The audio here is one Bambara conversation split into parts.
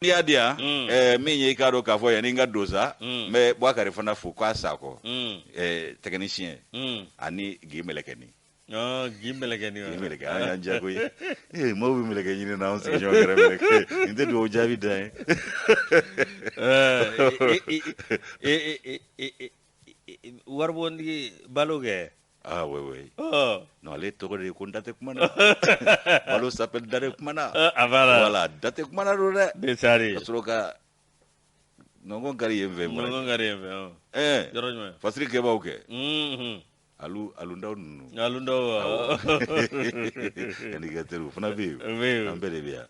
N'i y'a di yan min ye i k'a dɔn k'a fɔ yanni n ka don sa, n bɛ Bubakari fana fo k'a Sakɔ, technicien ani Gi Mɛlɛkɛni. Gi Mɛlɛkɛni. Gi Mɛlɛkɛ, an y'an diya koyi. Ee, maaw bɛ mɛlɛkɛ ɲini na, anw sigiɲɔgɔn kɛra mɛlɛkɛ. Nin tɛ dugawu jaabi dan ye. Waribontigi balo kɛ. Ah oui oui. Non, ale tɔgɔ de ye ko n da tɛ kuma na. Balo s'appelle da tɛ kuma na. A b'a Voilà, da tɛ kuma na don dɛ. De sari. Ka sɔrɔ ka nɔngɔn kari yen fɛ. Nɔngɔn kari yen fɛ. Ɛɛ. Yɔrɔ jumɛn? Fasiri kɛbaaw kɛ. Alu alundaw ninnu. Alundaw. Indicateur o fana bɛ yen. An bɛɛ de bɛ yan.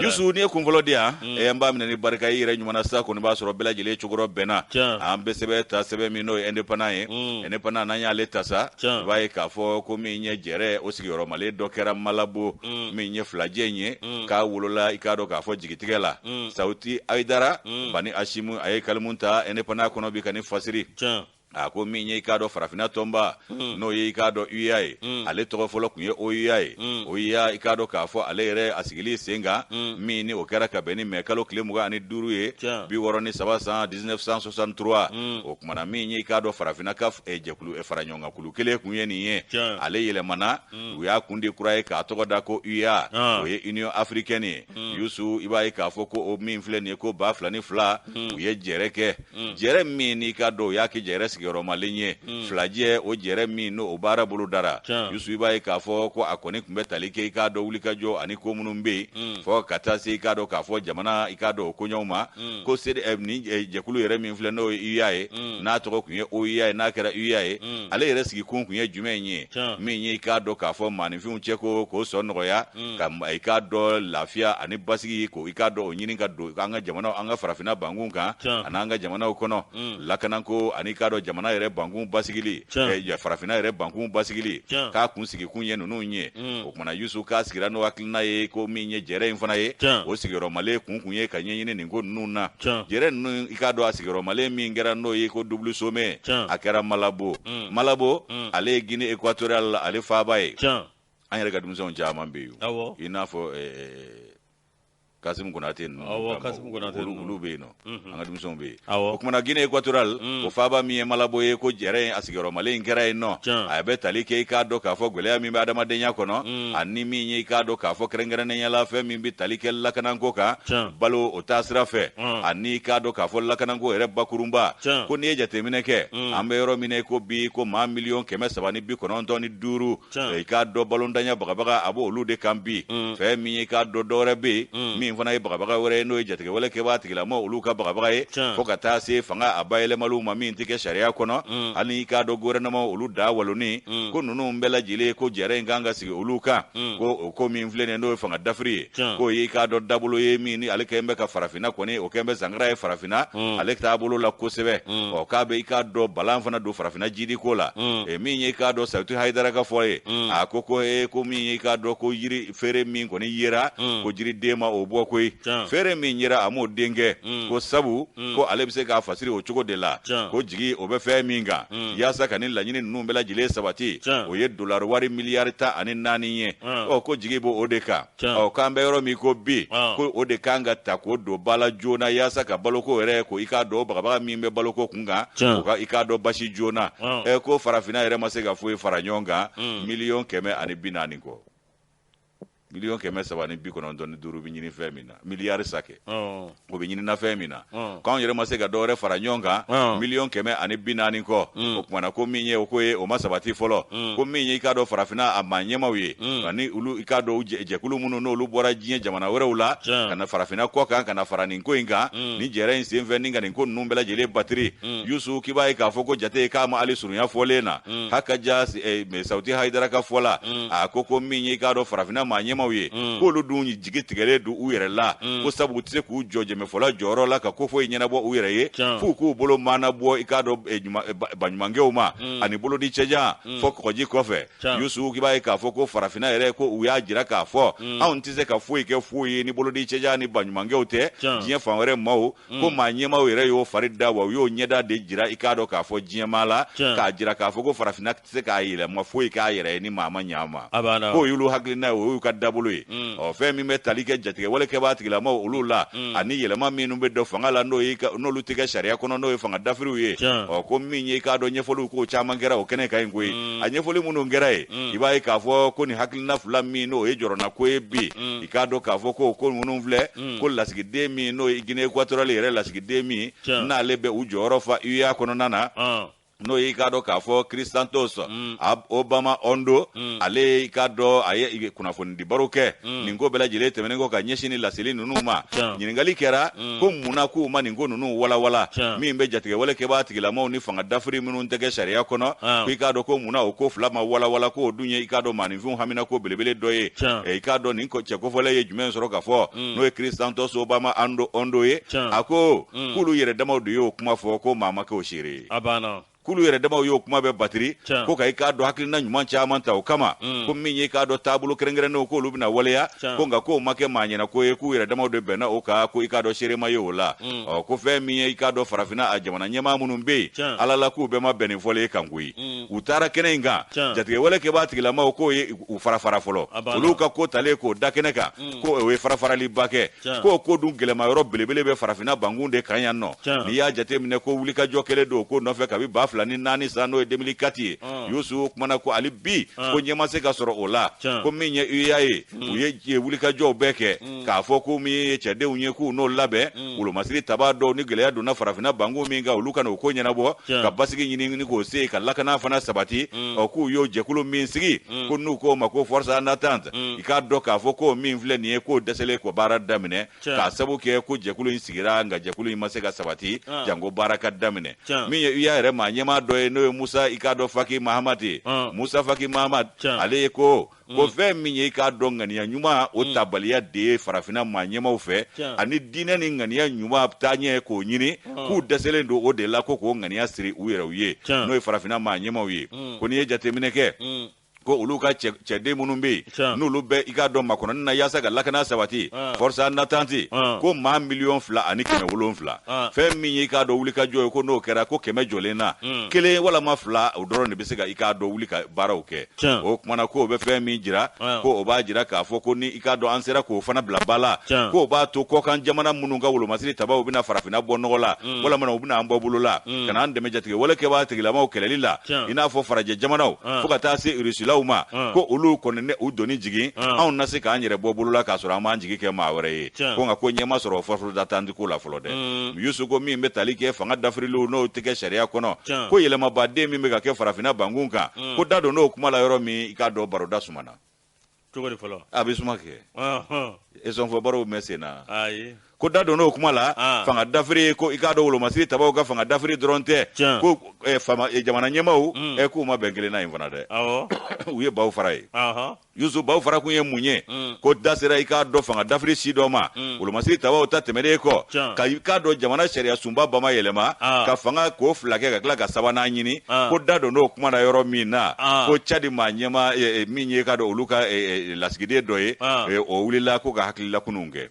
Yusu, n'i ye kun fɔlɔ di yan, an b'a minɛ ni barika ye. I yɛrɛ ɲuman na sa kɔni b'a sɔrɔ bɛɛ lajɛlen cokɔrɔ bɛnna. An bɛ sɛbɛn ta, sɛbɛn min n'o ye Indépendant ye. Indépendant, n'an y'ale ta sa, i b'a ye k'a fɔ ko min ye jɛrɛ o sigiyɔrɔmalen dɔ kɛra Malabo, min ye filajɛ in ye, k'a wolola i k'a dɔn k'a fɔ jigitigɛ la. Sawuti Ayidara Bani Asimu, a ye kalimu ta Indépendant kɔnɔ bi ka ni fasiri. A ko min ye i k'a dɔn farafinna tɔnba, n'o ye i k'a dɔn UA ye, ale tɔgɔ fɔlɔ tun ye OUA ye. OUA, i k'a dɔn k'a fɔ ale yɛrɛ a sigili sen kan min ni o kɛra ka bɛn ni mɛ kalo tile 25 ye 63 san 1963. O kumana min ye i k'a dɔn farafinna ka jɛkulu faraɲɔgɔnkankulu kelen tun ye nin ye. Ale yɛlɛmana, u y'a kun di kura ye k'a tɔgɔ da ko UA, o ye Union africaine ye. Yusu, i b'a ye k'a fɔ ko o min filɛ nin ye, ko 2002 u ye jɛrɛ kɛ, jɛrɛ min n'i k'a dɔn u y'a kɛ jɛrɛ sigiyɔrɔmalen ye filajɛ, o jɛrɛ min n'o baara bolo dara. Yusu, i b'a ye k'a fɔ ko a kɔni tun bɛ tali kɛ i k'a dɔn wulikajɔ ani ko minnu bɛ yen, fɔ ka taa se i k'a dɔn k'a fɔ jamana i k'a dɔn o koɲɛw ma. Ko nin jɛkulu yɛrɛ min filɛ, n'o ye UA ye, n'a tɔgɔ tun ye OUA ye, n'a kɛra UA ye, ale yɛrɛ sigikun tun ye jumɛn ye? Min ye i k'a dɔn k'a fɔ maaninfinw cɛ ko k'o sɔn nɔgɔya, ka i k'a dɔn lafiya ani basigi, ko i k'a dɔn o ɲini ka don an ka jamana, an ka farafinna bankun kan ani an ka jamanaw kɔnɔ, lakanako ani i k'a dɔn jamana yɛrɛ bankun basigili, farafinna yɛrɛ bankun basigili, k'a kun sigikun ye ninnu ye. O kumana Yusu, k'a sigira n'o hakilina ye ko min ye jɛrɛ in fana ye, o sigiyɔrɔmalen kun kun ye ka ɲɛɲini nin ko ninnu na. Jɛrɛ ninnu, i k'a dɔn a sigiyɔrɔmalen min kɛra, n'o ye ko double sommet, a kɛra Malabo. Malabo, ale ye Guinée équatoriale ale faaba ye. An yɛrɛ ka denmisɛnw caman bɛ yen, i n'a fɔ Kasimu Konate ninnu, olu bɛ yen nɔ, an ka denmisɛnw bɛ yen. O kumana Guinée équatoriale o faaba min ye Malabo ye, ko jɛrɛ in a sigiyɔrɔmalen in kɛra yen nɔ. A bɛ tali kɛ i k'a dɔn k'a fɔ gɛlɛya min bɛ adamadenya kɔnɔ, ani min ye i k'a dɔn k'a fɔ kɛrɛnkɛrɛnnenya la fɛn min bɛ tali kɛ lakanako kan, balo o taasira fɛ, ani i k'a dɔn k'a fɔ lakanako yɛrɛ bakurunba. Ko n'i ye jateminɛ kɛ, an bɛ yɔrɔ min na ko bi, ko maa 395,000, i k'a dɔn balontanya bagabaga a b'olu de kan bi. Fɛn min ye i k'a dɔn dɔwɛrɛ bɛ yen min fana ye bagabaga wɛrɛ ye, n'o ye jatigɛwale kɛbaa tigilama olu ka bagabaga ye, fo ka taa se fanga a bayɛlɛmaliw ma min tɛ kɛ sariya kɔnɔ, ani i k'a dɔn gouvernement olu da waloni, ko ninnu bɛɛ lajɛlen, ko jɛrɛ in kan ka sigi olu kan. Ko o ko min filɛ nin ye, n'o ye fanga dafiri ye, k'o ye i k'a dɔn dabolo ye min ni ale kɛlen bɛ ka farafinna kɔni, o kɛlen bɛ sankara ye farafinna ale taabolo la kosɛbɛ. Ɔ, k'a bɛ i k'a dɔn balan fana don farafinna jidi ko la. Min ye i k'a dɔn Sawuti Hayidara ka fɔ ye, a ko ko ee, ko min ye i k'a dɔn ko jiri feere min kɔni yera, ko jiriden ma o bɔ koyi, feere min yera a m'o den kɛ, ko sabu ko ale bɛ se k'a fasiri o cogo de la. Ko jigi o bɛ fɛn min kan yaasa ka nin laɲini ninnu bɛɛ lajɛlen sabati, o ye dolari wari miliyari 14 ye. Ɔ, ko jigi b'o o de kan. Ɔ, k'an bɛ yɔrɔ min ko bi, ko o de kan ka ta k'o don ba la joona yaasa ka baloko yɛrɛ, ko i k'a dɔn bagabaga min bɛ baloko kun kan, o ka i k'a dɔn basi joona. Ɛ, ko farafinna yɛrɛ ma se ka foyi fara ɲɔgɔn kan 140 miliyɔn kɔ, 395 miliyɔn bɛ ɲini fɛn min na, miliyari sa kɛ o bɛ ɲinina fɛn min na, k'anw yɛrɛ ma se ka dɔwɛrɛ fara ɲɔgɔn kan 140 miliyɔn kɔ. O kumana ko min ye o ko ye, o ma sabati fɔlɔ. Ko min ye i k'a dɔn farafinna a maa ɲɛmaw ye, ani olu i k'a dɔn jɛkulu minnu n'olu bɔra diɲɛ jamana wɛrɛw la ka na farafinna kɔ kan, ka na fara nin ko in kan ni jɛrɛ in senfɛ, ni ka nin ko ninnu bɛɛ lajɛlen batiri. Yusu, k'i b'a ye k'a fɔ ko jate k'a ma hali surunya fɔlen na. Haka ja Sawuti Hayidara ka fɔ la, a ko ko min ye i k'a dɔn farafinna maa ɲɛmaw ye, k'olu dun jigi tigɛlen don u yɛrɛ la, ko sabu u tɛ se k'u jɔ jɛmɛfɔla jɔyɔrɔ la ka ko foyi ɲɛnabɔ u yɛrɛ ye, f'u k'u bolo maana bɔ i k'a dɔn baɲumankɛw ma ani bolodi cɛjan fɔ kɔgɔji kɔfɛ. Yusu, k'i b'a ye k'a fɔ ko farafinna yɛrɛ, ko u y'a jira k'a fɔ anw tɛ se ka foyi kɛ foyi ye ni bolodi cɛjan ni baɲumankɛw tɛ, diɲɛ fan wɛrɛ maaw. Ko maa ɲɛmaaw yɛrɛ y'o fari da wa, u y'o ɲɛda de jira i k'a dɔn k'a fɔ diɲɛmaa la, k'a jira k'a fɔ ko farafinna tɛ se k'a yɛlɛma foyi k'a yɛrɛ ye ni maa ma ɲa ma. K'o y'olu hakilina ye, o y'u ka dabolo. taabolo ye. Ɔ, fɛn min bɛ tali kɛ jatigɛwale kɛbaa tigilamaw olu la ani yɛlɛma minnu bɛ don fanga la, n'o ye n'olu tɛ kɛ sariya kɔnɔ, n'o ye fanga dafiriw ye. Ɔ, ko min ye i k'a dɔn ɲɛfɔliw k'o caman kɛra o kɛnɛ kan yen koyi. A ɲɛfɔli minnu kɛra yen, i b'a ye k'a fɔ ko nin hakilina fila min n'o ye jɔrɔnako ye bi, i k'a dɔn k'a fɔ ko minnu filɛ, ko lasigiden min n'o ye Guinée équatoriale yɛrɛ lasigiden min n'ale bɛ u jɔyɔrɔ fa UEA kɔnɔna na, n'o ye i k'a dɔn k'a fɔ Christantos Obama Ondo, ale i k'a dɔn a ye kunnafonidi baro kɛ nin ko bɛɛ lajɛlen tɛmɛnen kɔ ka ɲɛsin ni laseli ninnu ma. Ɲininkali kɛra ko munna k'u ma nin ko ninnu walawala, min bɛ jatigɛwale kɛbaa tigilamaw ni fanga dafiri minnu tɛ kɛ sariya kɔnɔ, ko i k'a dɔn ko munna o ko fila ma walawala, k'o dun ye i k'a dɔn maaninfinw hamina ko belebele dɔ ye. I k'a dɔn nin cɛ kofɔlen ye jumɛn sɔrɔ ka fɔ, n'o ye Christantos Obama Ondo ye, a ko k'olu yɛrɛ damaw de y'o kuma fɔ, ko maa ma kɛ o seere ye. A banna. K'olu yɛrɛ damaw y'o kuma bɛɛ batiri ko ka i k'a dɔn hakilina ɲuman caman ta o kama, ko min ye i k'a dɔn taabolo kɛrɛnkɛrɛnnenw k'olu bɛna waleya, ko nka k'o ma kɛ maa ɲɛna ko ye, k'u yɛrɛ damaw de bɛnna o kan, ko i k'a dɔn seere ma ye o la. Ɔ, ko fɛn min ye i k'a dɔn farafinna a jamana ɲɛmaa minnu bɛ yen, ala la k'u bɛɛ ma bɛn nin fɔlen kan koyi. U taara kɛnɛ in kan, jatigɛwale kɛbaa tigilamaw k'o ye u fara fara fɔlɔ, olu ka ko talen k'o da kɛnɛ kan, ko o ye farafaraliba kɛ, k'o ko dun gɛlɛma yɔrɔ belebele bɛ farafinna bankun de kan yan nɔ. N'i y'a jateminɛ ko wulikajɔ kɛlen don ko nɔfɛ kabi 2004 san, n'o ye 2004 ye, Yusu kumana ko hali bi ko ɲɛ ma se ka sɔrɔ o la. Ko min ye UEA ye, u ye wulikajɔw bɛɛ kɛ k'a fɔ ko min ye cɛdenw ye k'u n'o labɛn wolomasiri tabaa dɔw ni gɛlɛya donna farafinna bankun min kan, olu ka n'o ko ɲɛnabɔ ka basigi ɲini ni k'o se ka lakana fana sabati. Ɔ, k'u y'o jɛkulu min sigi, ko n'u k'o ma ko force en attente, i k'a dɔn k'a fɔ ko min filɛ nin ye, k'o dɛsɛlen ko baara daminɛ, k'a sabu kɛ ko jɛkulu in sigira, nka jɛkulu in ma se ka sabati janko baara ka daminɛ. Min ye UEA yɛrɛ maa ɲɛmaa dɔ ye, n'o ye Musa i k'a dɔn Faki Mahamad ye, Musa Faki Mahamad, ale ye ko fɛn min ye i k'a dɔn ŋaniya ɲuman o tabaliya de ye farafinna maa ɲɛmaw fɛ, ani diinɛ ni ŋaniya ɲuman taaɲɛ k'o ɲini, k'u dɛsɛlen don o de la, ko k'o ŋaniya siri u yɛrɛw ye, n'o ye farafinna maa ɲɛmaw ye. Ko n'i ye jateminɛ kɛ, ko olu ka cɛden minnu bɛ yen, n'olu bɛ i k'a dɔn makɔnɔni na yaasa ka lakana sabati, force en attente, ko maa 2,700,000, fɛn min ye i k'a dɔn wulikajɔ ye, ko n'o kɛra ko 100 jɔlen na, kelen walama fila o dɔrɔn de bɛ se ka i k'a dɔn wuli ka baaraw kɛ. O kumana k'o bɛ fɛn min jira, ko o b'a jira k'a fɔ ko ni i k'a dɔn an sera k'o fana bila ba la, k'o b'a to kɔkan jamana minnu ka wolomasiri tabaw bɛna farafinna bɔ nɔgɔ la, walama u bɛna an bɔ bolo la ka na an dɛmɛ jatigɛ wale kɛbaa tigilamaw kɛlɛli la, i n'a fɔ farajɛ jamanaw fo ka taa se Irisilaw ma, ko olu kɔni ne u doni jigin, anw na se k'an yɛrɛ bɔ bolo la k'a sɔrɔ an m'an jigi kɛ maa wɛrɛ ye. Ko nka ko ɲɛ ma sɔrɔ force d'attente ko la fɔlɔ dɛ. Yusu ko min bɛ tali kɛ fanga dafiriliw n'o tɛ kɛ sariya kɔnɔ, ko yɛlɛmabaden min bɛ ka kɛ farafinna bankun kan, ko da don n'o kuma la yɔrɔ min, i k'a dɔn baroda sumana. Cogo di fɔlɔ? A bɛ suma kɛ, esɔnfɔ barow mɛn sen na. Ayi. Ko da don n'o kuma la, fanga dafiri, ko i k'a dɔn wolomasiri tabaw ka fanga dafiri dɔrɔn tɛ, ko fama jamana ɲɛmaaw k'u ma bɛn kelen na yen fana dɛ. U ye baw fara ye. Yusu, baw fara kun ye mun ye? Ko da sera i k'a dɔn fanga dafiri si dɔ ma, wolomasiri tabaw ta tɛmɛnen kɔ ka i k'a dɔn jamana sariya sunba bama yɛlɛma ka fanga k'o fila kɛ ka tila ka sabanan ɲini, ko da don n'o kuma na yɔrɔ min na, ko Cadi maa ɲɛma min ye k'a dɔn olu ka lasigiden dɔ ye, o wulila ko ka hakilila kunun kɛ,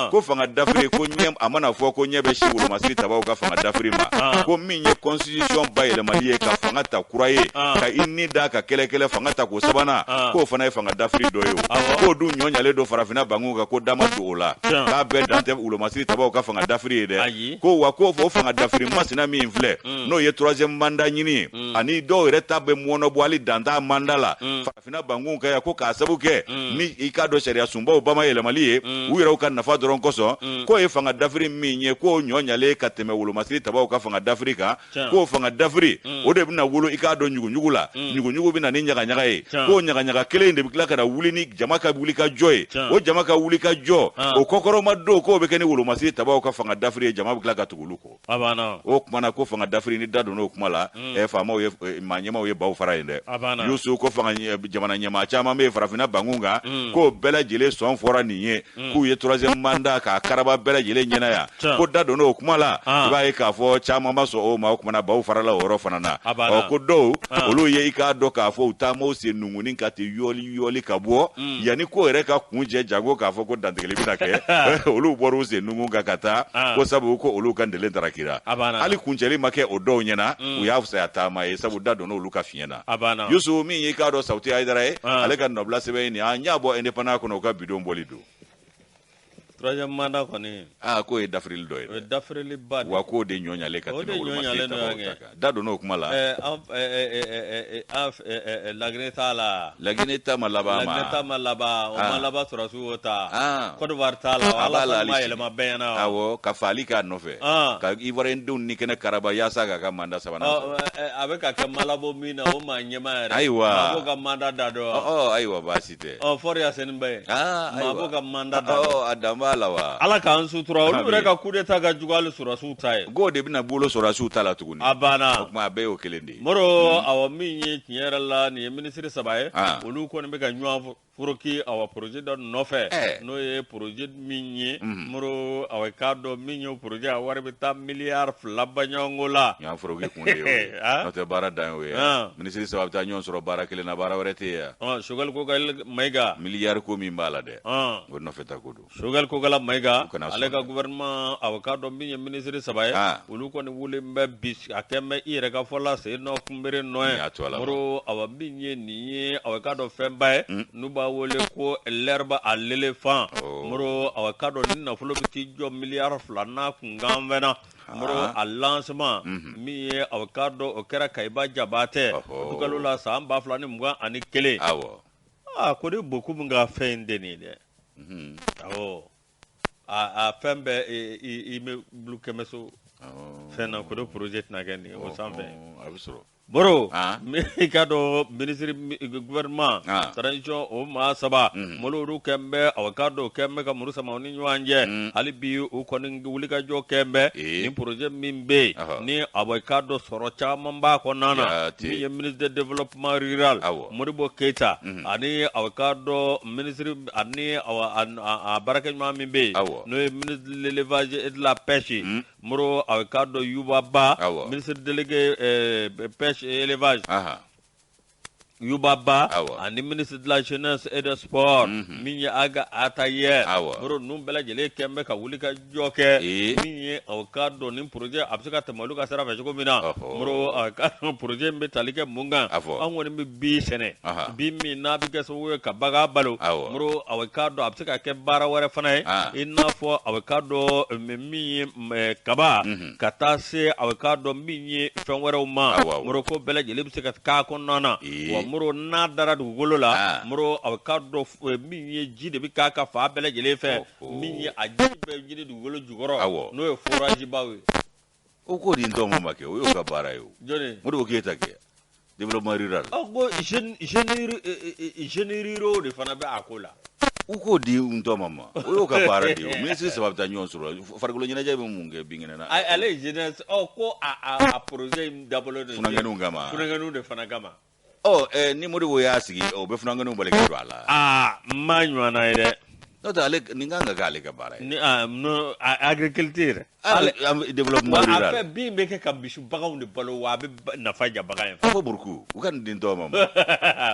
ko fanga dafiri, ko ɲɛ a mana fɔ ko ɲɛ bɛ si wolomasiri tabaw ka fanga dafiri ma, ko min ye constitution bayɛlɛmali ye ka fanga ta kura ye ka i ni da ka kɛlɛ kɛlɛ fanga ta k'o sabanan, k'o fana ye fanga dafiri dɔ ye, o k'o dun ɲɔ ɲalen don farafinna bankun kan, ko da ma don o la, k'a bɛɛ dan tɛ wolomasiri tabaw ka fanga dafiri ye dɛ. Ko wa ko o fanga dafiri masina min filɛ, n'o ye troisième mandat ɲini ye, ani dɔw yɛrɛ ta bɛ mɔnɔbɔ hali dan t'a mandat la farafinna bankun kan yan, ko k'a sabu kɛ ni i k'a dɔn sariya sunbaw bama yɛlɛmali ye u yɛrɛw ka nafa dɔrɔn kosɔn, k'o ye fanga dafiri min ye, k'o ɲɔ ɲalen ka tɛmɛ wolomasiri tabaw ka fanga dafiri kan, k'o fanga dafiri o de bɛna wolo i k'a dɔn ɲuguɲugu la, ɲuguɲugu bɛna ni ɲagaɲaga ye, k'o ɲagaɲaga kelen in de bɛ tila ka na wuli ni jama ka wuli ka jɔ ye, o jama ka wuli ka jɔ o kɔkɔrɔma don, k'o bɛ kɛ ni wolomasiri tabaw ka fanga dafiri ye, jama bɛ tila ka tugu olu kɔ. O kumana ko fanga dafiri, ni da donna o kuma la, faamaw ye maa ɲɛmaw ye baw fara yen dɛ. Yusu, ko fanga jamana ɲɛmaa caman bɛ yen farafinna bankun kan, k'o bɛɛ lajɛlen lajɛlen sɔn fɔra nin ye k'u ye troisième mandat k'a karaba bɛɛ lajɛlen ɲɛna yan ko da donna o kuma la i b'a ye k'a fɔ caman ma sɔn o ma. O kumana baw farala o yɔrɔ fana na. Ɔ, ko dɔw olu ye i k'a dɔn k'a fɔ u taamaw sen nunguni ka ten yɔli yɔli ka bɔ yanni ko yɛrɛ ka kun cɛ, jango k'a fɔ ko dantigɛli bɛna kɛ, olu bɔra u sen nungun kan ka taa ko sabu ko olu ka ntelen tarakira. Hali kuncɛli ma kɛ o dɔw ɲɛna, u y'a fisaya taama ye, sabu da donna olu ka fiɲɛ na. Yusu, min y'i k'a dɔn Sawuti Hayidara ye, ale ka nɔbila sɛbɛn ye nin, an y'a bɔ Indépendant kɔnɔ, u ka bidon bɔli don. Troisième mandat kɔni. Aa, k'o ye dafirili dɔ ye. O ye dafirili ba de. Wa k'o de ɲɔ ɲalen ka tɛmɛ wolomasiri tabaw ta kan. Da donna o kuma la. An Laginɛ t'a la. Laginɛ ta ma laban ma. Laginɛ ta ma laban, o ma laban, sɔrɔdasiw y'o ta. Côte d'Ivoire t'a la, Alassane ma yɛlɛma bɛɛ ɲɛna. Awɔ, ka faali k'a nɔfɛ. Ka Ivoirien denw ni kɛnɛ karaba yaasa k'a ka mandat sabanan sɔrɔ. A bɛ ka kɛ malabo min na, o maa ɲɛmaa yɛrɛ. Ayiwa. Maa b'o ka mandat da dɔn. Ɔ, ayiwa, baasi tɛ. Ɔ, Faure Gnassingbé ye. Maa b'o ka mandat da dɔn. A dan b'a la wa. Ala k'an sutura, olu yɛrɛ ka coup d'état ka jugu hali sɔrɔdasiw ta ye. K'o de bɛna bolo sɔrɔdasiw ta la tuguni. A banna. O tuma a bɛɛ y'o kelen de ye. Moro, awɔ, min ye tiɲɛ yɛrɛ la, nin ye minisiri saba ye. Olu kɔni bɛ ka ɲɔgɔn foroki, awa, projet dɔ nɔfɛ, n'o ye projet min ye, Moro, awa, k'a dɔn min ye projet, a wari bɛ taa miliyari 2 baɲɔgɔnko la. Ɲɔgɔn foroki kun de ye o ye, n'o tɛ baara dan y'o ye. Minisiri saba bɛ taa ɲɔgɔn sɔrɔ baara kelen na, baara wɛrɛ tɛ yen. Yan. Choguel Kokalla Maïga. Miliyari ko min b'a la dɛ, o nɔfɛ ta ko don. Choguel Kokalla Maïga, ale ka gouvernement, awa, k'a dɔn min ye minisiri saba ye, olu kɔni wulilen bɛ bi, a kɛn bɛ i yɛrɛ ka fɔ la sen nɔ kunbere nɔ ye. Moro, awa, min ye nin ye, awa, k'a dɔn fɛnba ye n'u b'a wele ko l'herbe à l'éléphant. Moro, awa, k'a dɔn ni nafolo bɛ t'i jɔ miliyari 2 n'a kunkan fɛn na. Moro, a lancement min ye, awa, k'a dɔn o kɛra Kayiba Jabatɛ utikalo la san 2021. Aa, ko ni Bokum ka fɛn in tɛ nin ye dɛ. Awɔ, a fɛn bɛɛ i bɛ bulu kɛmɛso fɛn na, ko de projet tɛna kɛ nin ye o sanfɛ. A bɛ sɔrɔ. Moro, i k'a dɔn ministre gouvernement transition o maa saba, Moro, olu kɛn bɛ, awa, k'a dɔn o kɛn bɛ ka muru sama u ni ɲɔgɔn cɛ. Hali bi u kɔni wulikajɔ kɛn bɛ ni projet min bɛ yen ni, awa, k'a dɔn sɔrɔ caman b'a kɔnɔna na, min ye ministre de développement rural Modibo Keyita ani, awa, k'a dɔn ministre ani, awa, a baarakɛɲɔgɔn min bɛ yen, n'o ye ministre de l'élevage et de la pêche, Moro, a k'a dɔn Yuba Ba, ministre délégué pêche et élevage Yuba Ba, ani ministre de la jeunesse et des sports min ye Ag Attaher. Moro, ninnu bɛɛ lajɛlen kɛn bɛ ka wuli ka jɔ kɛ min ye, o k'a dɔn ni projet a bɛ se ka tɛmɛ olu ka sira fɛ cogo min na. Moro, a k'a dɔn projet in bɛ tali kɛ mun kan? An kɔni bɛ bin sɛnɛ, bin min n'a bɛ kɛ sababu ye ka bagan balo. Moro, a k'a dɔn a bɛ se ka kɛ baara wɛrɛ fana ye, i n'a fɔ, a k'a dɔn min ye kaba ka taa se, a k'a dɔn min ye fɛn wɛrɛw ma. Moro, ko bɛɛ lajɛlen bɛ se ka k'a kɔnɔna na. Wa Moro, n'a dara dugukolo la, Moro, a k'a dɔn min ye ji de bɛ k'a ka fan bɛɛ lajɛlen fɛ, min ye a ji bɛ ɲini dugukolo jukɔrɔ, n'o ye forage baw ye. O ko nin tɔ ma kɛ, o y'o ka baara ye o. Jɔnni? Modibo Keyita kɛ développement rural. Ɔ, ko jeunes ruraux de fana bɛ a ko la. U k'o di n tɔ ma, o y'o ka baara de ye o. Minisiri saba bɛ taa ɲɔgɔn sɔrɔ farikolo ɲɛnajɛ bɛ mun kɛ binkɛnɛ na? Ale ye jeunesse, ɔ, ko a projet in dabɔlen don funankɛninw kama. Funankɛninw de fana kama. Ɔ, ni Modibo y'a sigi, o bɛ funankɛninw bali ka don a la. Aa, n ma ɲɔgɔnna ye dɛ. N'o tɛ, ale nin kan ka kɛ ale ka baara ye. Ni a no agriculture. Développement rural. A fɛn bin bɛ kɛ ka misi baganw de balo, wa a bɛ nafa ja bagan ye. Fo buruku, u ka nin di tɔ ma,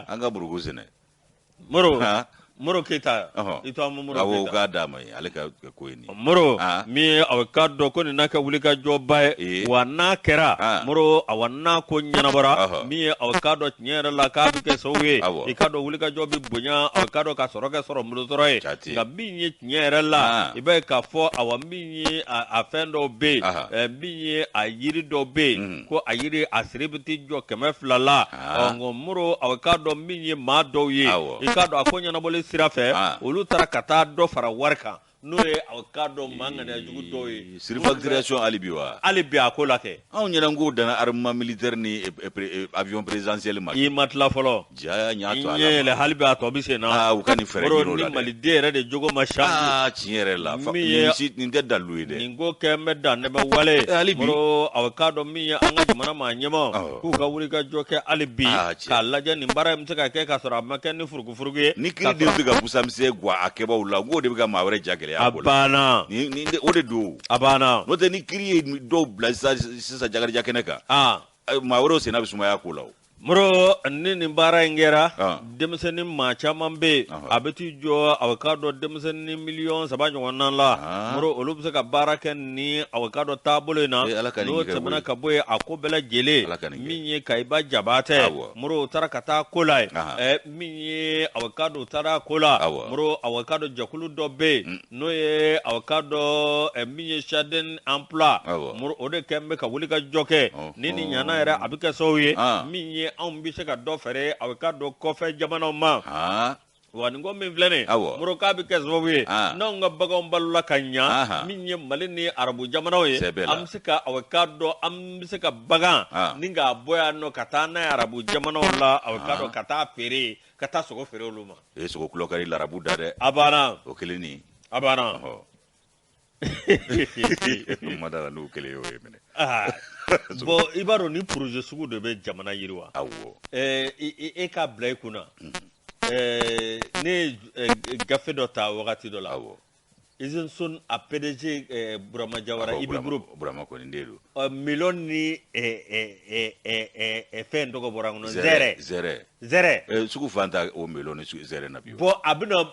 an ka buruku sɛnɛ. Moro, Moro Keyita, i to an ma Moro Keyita. Awɔ, u k'a d'a ma yen, ale ka ko ye nin ye. Moro, min ye, awa, k'a dɔn ko nin n'a kɛ wulikajɔba ye, wa n'a kɛra, Moro, awa, n'a ko ɲɛnabɔra, min ye, awa, k'a dɔn tiɲɛ yɛrɛ la k'a bɛ kɛ sababu ye, i k'a dɔn wulikajɔ bɛ bonya, awa, k'a dɔn ka sɔrɔ kɛ sɔrɔ bolo sɔrɔ ye. Nka min ye tiɲɛ yɛrɛ la, i b'a ye k'a fɔ, awa, min ye a fɛn dɔw bɛ yen, min ye a yiri dɔw bɛ yen, ko a yiri a siri bɛ t'i jɔ 200 la. Ɔ, nka Moro, awa, k'a dɔn min ye maa dɔw ye, i k'a dɔn a ko ɲɛnabɔli sira fɛ, olu taara ka taa dɔ fara wari kan. N'o ye a k'a dɔn maa ŋaniya jugu dɔw ye. Surfacturation hali bi wa? Hali bi a ko la kɛ. Anw ɲɛna ko danna armement militaire ni avion présidentiel ma. I ma tila fɔlɔ. Ja n y'a to a la. I ɲɛ yɛlɛ hali bi a tɔ bɛ sen na. Aa u ka nin fɛɛrɛ ɲini o la dɛ. Ni maliden yɛrɛ de jogo ma changer. Aa tiɲɛ yɛrɛ la. Min ye nin tɛ dalilu ye dɛ. Nin ko kɛ n bɛ dan ne bɛ wale. Hali bi. Moro a k'a dɔn min ye an ka jamana maa ɲɛmaaw k'u ka wuli ka jɔ kɛ hali bi. K'a lajɛ nin baara in bɛ se ka kɛ k'a sɔrɔ a ma kɛ ni furugufurugu ye. Ni kiiriden bɛ ka busa misɛn gwan a kɛbaaw la, n k'o de bɛ ka maa wɛrɛ ja gɛlɛya a ko la. A banna. Ni o de don. A banna. N'o tɛ ni kiiri ye dɔw bila sisan sisan Jakarija kɛnɛ kan. Maa wɛrɛw senna bɛ sumaya a ko la o. Moro ni nin baara in kɛra denmisɛnnin maa caman bɛ yen a bɛ t'i jɔ a k'a dɔn denmisɛnnin miliyɔn 3 ɲɔgɔnna la Moro olu bɛ se ka baara kɛ ni a k'a dɔn taabolo in na n'o tɛmɛna ka bɔ yen a ko bɛɛ lajɛlen min ye Kayiba Jabatɛ Moro u taara ka taa ko la yen min ye a k'a dɔn u taara ko la Moro a k'a dɔn jɛkulu dɔ bɛ yen n'o ye a k'a dɔn min ye Chaden emploi Moro o de kɛlen bɛ ka wuli ka jɔ kɛ ni nin ɲana yɛrɛ a bɛ kɛ sababu ye min ye anw bɛ se ka dɔ feere a k'a dɔn kɔfɛ jamanaw ma wa nin ko min filɛ nin Moro k'a bɛ kɛ sababu ye n'anw ka baganw balola ka ɲa min ye Mali ni arabu jamanaw ye an bɛ se ka a k'a dɔn an bɛ se ka bagan ni k'a bɔ yan nɔ ka taa n'a ye arabu jamanaw la a k'a dɔn ka taa feere ka taa sogo feere olu ma. E sogo kulɔ ka di larabu da dɛ. A banna. O kelen nin. A banna. Ma da la n'o kelen y'o ye minɛ. Bon i b'a dɔn ni projet sugu de bɛ jamana yiriwa. Awɔ. E k'a bila i kunna. Ne ye gafe dɔ ta wagati dɔ la. Awɔ. Usine Sone a PDG Burama Jawara Ibi Group. Burama kɔni den don. Melon ni fɛn tɔgɔ bɔra n kɔnɔ. Zɛrɛ. Zɛrɛ. Zɛrɛ. Sugu fan ta o melon ni zɛrɛ na bi. Bon a bɛna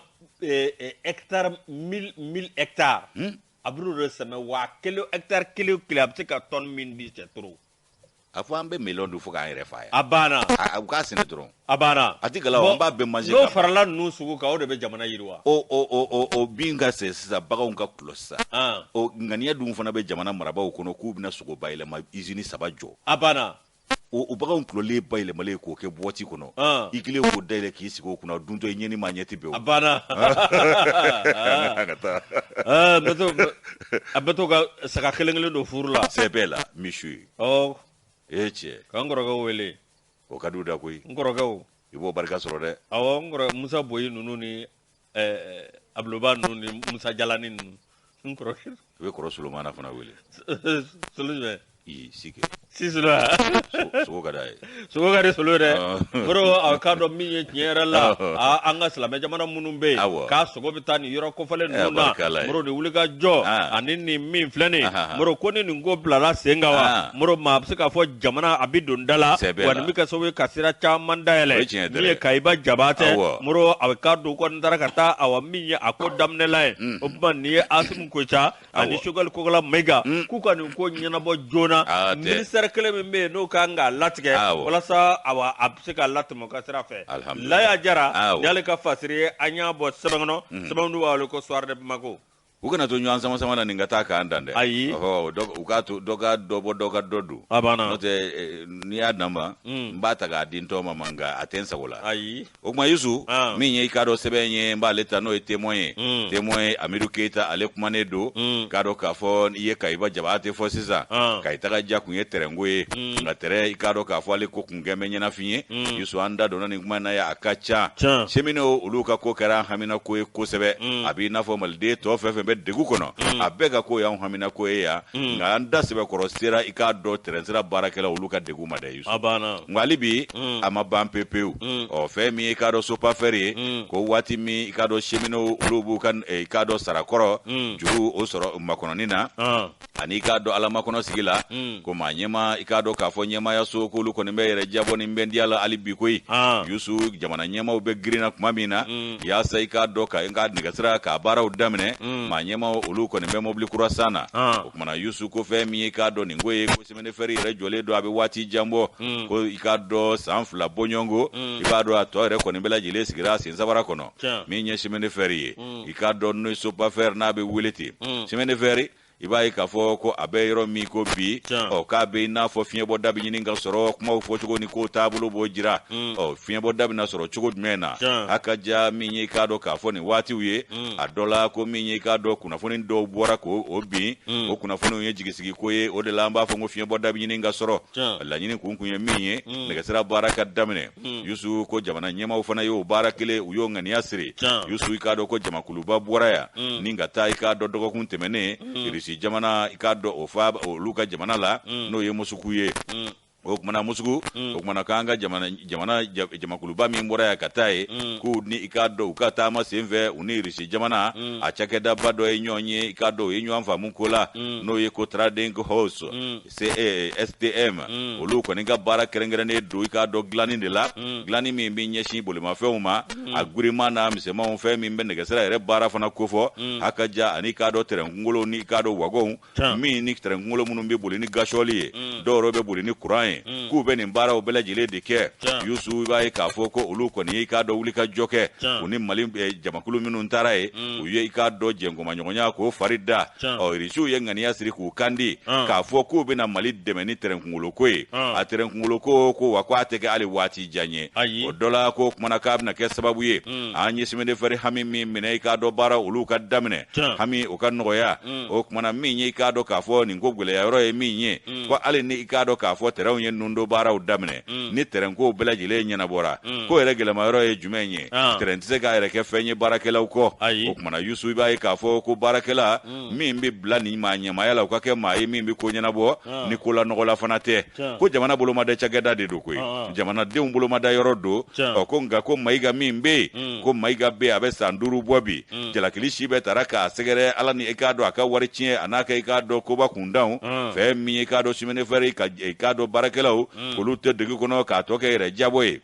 hectare 1000 hectares. A bɛn'o de sɛnɛ wa kelen hectare kelen o kelen a bɛ se ka tonne min di c'est trop. A fɔ an bɛ melon dun fo k'an yɛrɛ fa yan. A banna. U k'a sɛnɛ dɔrɔn. A banna. A tɛ gala o, an b'a bɛɛ manger. N'o farala ninnu sugu kan o de bɛ jamana yiriwa. O bin ka sɛ sisan baganw ka kulɔ sisan. O ŋaniya dun fana bɛ jamana marabaaw kɔnɔ k'u bɛna sogo bayɛlɛma usine 3 jɔ. A banna. O baganw kulɔlen bayɛlɛmalen k'o kɛ boîte kɔnɔ. I kelen k'o dayɛlɛ k'i sigi o kunna o duntɔ i ɲɛ ni maa ɲɛ tɛ bɛn o. A banna. An ka taa. A bɛ to ka saga kelen kelen don furu la. Sɛbɛ la misi. Ɔ. E cɛ. Ka n kɔrɔkɛw wele. O ka di u da koyi. N kɔrɔkɛw. I b'o barika sɔrɔ dɛ. Awɔ n kɔrɔ Musa Boyi ninnu ni Abuloba ninnu ni Musa Jalani ninnu. N kɔrɔkɛ. I bɛ kɔrɔ Solomana fana wele. Solo jumɛn? I si kɛ. Si Solo wa? Sogo ka d'a ye. Sogo ka di Solo ye dɛ. Moro a k'a dɔn min ye tiɲɛ yɛrɛ la, an ka silamɛ jamana minnu bɛ yen, k'a sogo bɛ taa nin yɔrɔ kofɔlen ninnu na, Moro nin wuli ka jɔ ani nin min filɛ nin ye, Moro ko ni nin ko bilala sen kan wa, Moro maa bɛ se k'a fɔ jamana a bɛ don da la, wa nin bɛ kɛ sababu ye ka sira caman dayɛlɛ, min ye Kayiba Jabatɛ, Moro a k'a dɔn kɔni taara ka taa awa min ye a ko daminɛla ye, o tuma nin ye Asimu Goyita ani Sogɛli Kokala Mayiga k'u ka nin ko ɲɛnabɔ joona ministère kelen min bɛ yen n'o kan k'a latigɛ walasa awa a bɛ se ka latɛmɛ o ka sira fɛ. Laya Jara ni y'ale ka fasiri ye an y'a bɔ sɛbɛn kɔnɔ sɛbɛn min b'a wele ko Soir de Bamako. U kana to ɲɔgɔn sama sama na nin ka taa k'an dan dɛ. Ayi. Ɔhɔ u k'a to dɔ ka dɔ bɔ dɔ ka dɔ don. A banna. N'o tɛ n'i y'a dan ma. N b'a ta k'a di n tɔ ma nka a tɛ n sago la. Ayi. O tuma Yusu min ye i k'a dɔn sɛbɛn ye n b'ale ta n'o ye témoin ye témoin ye Amidu Keyita ale kumanen don k'a dɔn k'a fɔ i ye Kayiba Jabatɛ fɔ sisan Kayi taga ja kun ye tɛrɛnko ye nka tɛrɛn i k'a dɔn k'a fɔ ale ko kun kɛn bɛ ɲɛnafin ye Yusu an da donna nin kuma in na yan a ka ca cheminots olu ka ko kɛra an haminako ye kosɛbɛ a b'i n'a fɔ maliden tɔ fɛn fɛn bɛ degun kɔnɔ a bɛɛ ka ko y'anw haminako ye yan nka an da sɛbɛkɔrɔ sera i k'a dɔn tɛrɛnsira baarakɛla olu ka degun ma dɛ Yusu nka hali bi a ma ban pewu pewu ɔ fɛn min i k'a dɔn Sopafer ye ko waati min i k'a dɔn cheminots olu b'u ka i k'a dɔn sarakɔrɔ juru o sɔrɔ makɔnɔni na ani i k'a dɔn alamakɔnɔ sigi la ko maa ɲɛmaa i k'a dɔn k'a fɔ ɲɛmaayaso k'olu kɔni bɛ yɛrɛ jabɔ ni bɛndiya la hali bi koyi Yusu jamana ɲɛmaaw bɛ girin na tuma min na yaasa i k'a dɔn ka n ka nɛgɛsira k'a baaraw daminɛ maa ɲɛmaaw olu kɔni bɛ mobili kura san na o tuma na Yusu ko fɛn min ye i k'a dɔn nin ko ye ko chemin de fer yɛrɛ jɔlen don a bɛ waati jan bɔ ko i k'a dɔn san 2 bɔɲɔgɔnko i b'a dɔn a tɔ yɛrɛ kɔni bɛɛ lajɛlen sigira sen sabara kɔnɔ min ye chemin de fer ye i k'a dɔn n'o ye Sopafer n'a bɛ wele ten chemin de fer I b'a ye k'a fɔ ko a bɛ yɔrɔ min ko bi, ɔ k'a bɛ i n'a fɔ fiɲɛbɔda bɛ ɲini ka sɔrɔ, kumaw fɔcogo ni ko taabolo b'o jira. Ɔ fiɲɛbɔda bɛna sɔrɔ cogo jumɛn na? A ka ja min ye, i k'a dɔn k'a fɔ nin waatiw ye a dɔ la ko min ye, i k'a dɔn kunnafoni dɔw bɔra k'o bin, o kunnafoniw ye jigisigi ko ye. O de la an b'a fɔ ko fiɲɛbɔda bɛ ɲini ka sɔrɔ. Laɲini kun ye min ye, nɛgɛsira baara ka daminɛ. Yusu, ko jamana ɲɛmaaw fana y'o baara kelen, u y'o ŋaniya siri. Yusu, i k'a dɔn ko jamakuluba bɔra yan ni ka taa, i k'a dɔn dɔgɔkun tɛmɛnen, Irisi jamana, i k'a dɔn o fa olu ka jamana la, n'o ye Mosuku ye. O kumana Mosuku, o kumana k'an ka jamana jamakuluba min bɔra yan ka taa yen, k'u ni i k'a dɔn u ka taama senfɛ, u ni Irisi jamana a cakɛdaba dɔ ye ɲɔgɔn ye, i k'a dɔn u ye ɲɔgɔn faamu ko la, n'o ye ko Trading House STM. Olu kɔni ka baara kɛrɛnkɛrɛnnen don, i k'a dɔn dilanni de la, dilanni min bɛ ɲɛsin bolimafɛnw ma, a girinman n'a misɛnmanw, fɛn min bɛ nɛgɛsira yɛrɛ baara fana kofɔ. A ka ja ani i k'a dɔn tɛrɛn kunkolo ni i k'a dɔn wagɔnw min ni tɛrɛn kunkolo minnu bɛ boli ni gasɔli ye, dɔw yɛrɛ bɛ boli ni kuran ye, k'u bɛ nin baaraw bɛɛ lajɛlen de kɛ. Yusu, i b'a ye k'a fɔ ko olu kɔni ye i k'a dɔn wuli ka jɔ kɛ. U ni Mali jamakulu minnu taara yen, u ye i k'a dɔn jɛnkomaɲɔgɔnya k'o fari da. Ɔ Irisiw ye ŋaniya siri k'u kandi k'a fɔ k'u bɛna Mali dɛmɛ ni tɛrɛn kunkolo ko ye. A tɛrɛn kunkolo ko ko wa ko a tɛ kɛ hali waati jan ye. O dɔ la ko kumana k'a bɛna kɛ sababu ye an ye chemin de fer hami min minɛ, i k'a dɔn baara olu ka daminɛ, hami o ka nɔgɔya. O kumana min ye, i k'a dɔn k'a fɔ nin ko gɛlɛya yɔrɔ ye min ye, ko hali ni i k'a dɔn k'a fɔ tɛrɛnw ye nundo baaraw daminɛ, ni tɛrɛn kow bɛɛ lajɛlen ɲɛnabɔra, ko yɛrɛ gɛlɛma yɔrɔ ye jumɛn ye? Tɛrɛn tɛ se k'a yɛrɛ kɛ fɛn ye baarakɛlaw kɔ. O kumana Yusu, i b'a ye k'a fɔ ko baarakɛla min bɛ bila nin maa ɲɛmaaya la, o ka kɛ maa ye min bɛ ko ɲɛnabɔ, ni ko la nɔgɔla fana tɛ. Ko jamana bolomada cakɛda de don koyi, jamanadenw bolomada yɔrɔ don. Ɔ ko nka ko Mayiga min bɛ yen, ko Mayiga bɛ yen, a bɛ san 5 bɔ bi, jalakili si bɛɛ taara k'a sɛgɛrɛ ala ni i k'a dɔn a ka wari tiɲɛ, a n'a ka i k'a dɔn koba kundanw, fɛn min ye i k'a dɔn chemin de fer ka i k'a dɔn baarakɛlaw olu tɛ dugu kɔnɔ k'a tɔ kɛ yɛrɛ jabɔ ye.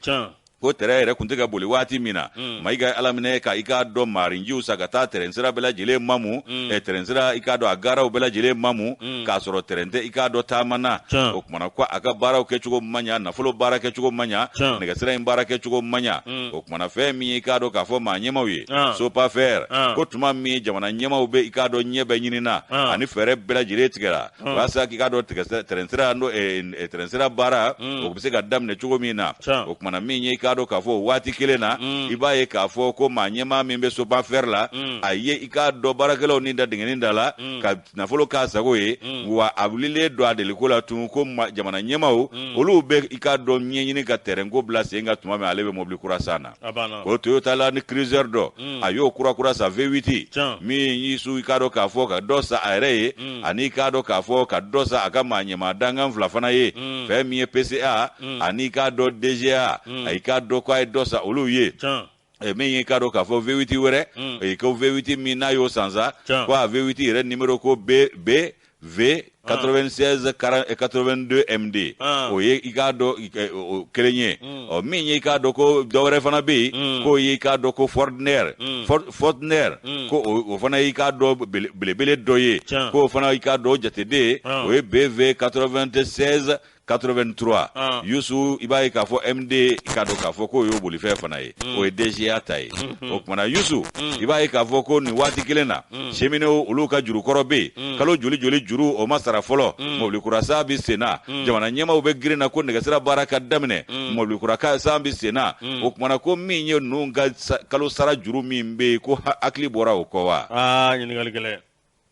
Ko tɛrɛn yɛrɛ tun tɛ ka boli waati min na, Mayiga ye ala minɛ ka i k'a dɔn maarinjiw san ka taa tɛrɛn sira bɛɛ lajɛlen mamu, tɛrɛn sira i k'a dɔn a garaw bɛɛ lajɛlen mamu, k'a sɔrɔ tɛrɛn tɛ i k'a dɔn taama na. O kumana ko a ka baaraw kɛcogo man ɲa, nafolo baara kɛcogo man ɲa, nɛgɛsira in baara kɛcogo man ɲa. O kumana fɛn min ye i k'a dɔn k'a fɔ maa ɲɛmaw ye Sopafer, ko tuma min jamana ɲɛmaw bɛ i k'a dɔn ɲɛ bɛ ɲini na ani fɛɛrɛ bɛɛ lajɛlen tigɛra walasa k'i k'a dɔn tɛrɛn sira n'o tɛrɛn sira baara o bɛ se ka daminɛ cogo min na. O kumana min ye i k'a dɔn k'a fɔ o waati kelen na, i b'a ye k'a fɔ ko maa ɲɛmaa min bɛ Sopafer la, a ye i k'a dɔn baarakɛlaw ni da dingɛnin da la ka nafolo k'a sago ye, wa a wulilen don a deliko la tun ko jamana ɲɛmaaw olu bɛ i k'a dɔn ɲɛɲini ka tɛrɛnko bila sen kan tuma min, ale bɛ mobili kura san na. Ko Toyota Land Cruiser dɔ, a y'o kura kura san, V8 min y'i su, i k'a dɔn k'a fɔ ka dɔ san a yɛrɛ ye, ani i k'a dɔn k'a fɔ ka dɔ san a ka maa ɲɛmaa dankan fila fana ye, fɛn min ye PCA ani i k'a dɔn DGA, a i k'a dɔn k'a ye dɔ san olu ye. Min ye k'a dɔn k'a fɔ V8 wɛrɛ, ko V8 min n'a y'o san sa, ko a V8 yɛrɛ numéro ko B B V 96 82 MD, o ye i k'a dɔn o kelen ye. Ɔ min ye i k'a dɔn ko dɔ wɛrɛ fana bɛ yen, k'o ye i k'a dɔn ko Fortuner, Fortuner, ko o fana ye i k'a dɔn belebele dɔ ye, k'o fana i k'a dɔn jateden o ye BV 96 83. Yusu, i b'a ye k'a fɔ MD, i k'a dɔn k'a fɔ k'o y'o bolifɛn fana ye, o ye DGA ta ye. O kumana Yusu, i b'a ye k'a fɔ ko nin waati kelen na, cheminots olu ka jurukɔrɔ bɛ yen, kalo joli joli juru o ma sara fɔlɔ, mobili kura san bɛ sen na, jamana ɲɛmaaw bɛ girin na ko nɛgɛsira baara ka daminɛ, mobili kura san bɛ sen na. O kumana ko min ye ninnu ka kalo sara juru min bɛ yen, ko hakili bɔra o kɔ wa? Ɲininkali gɛlɛn.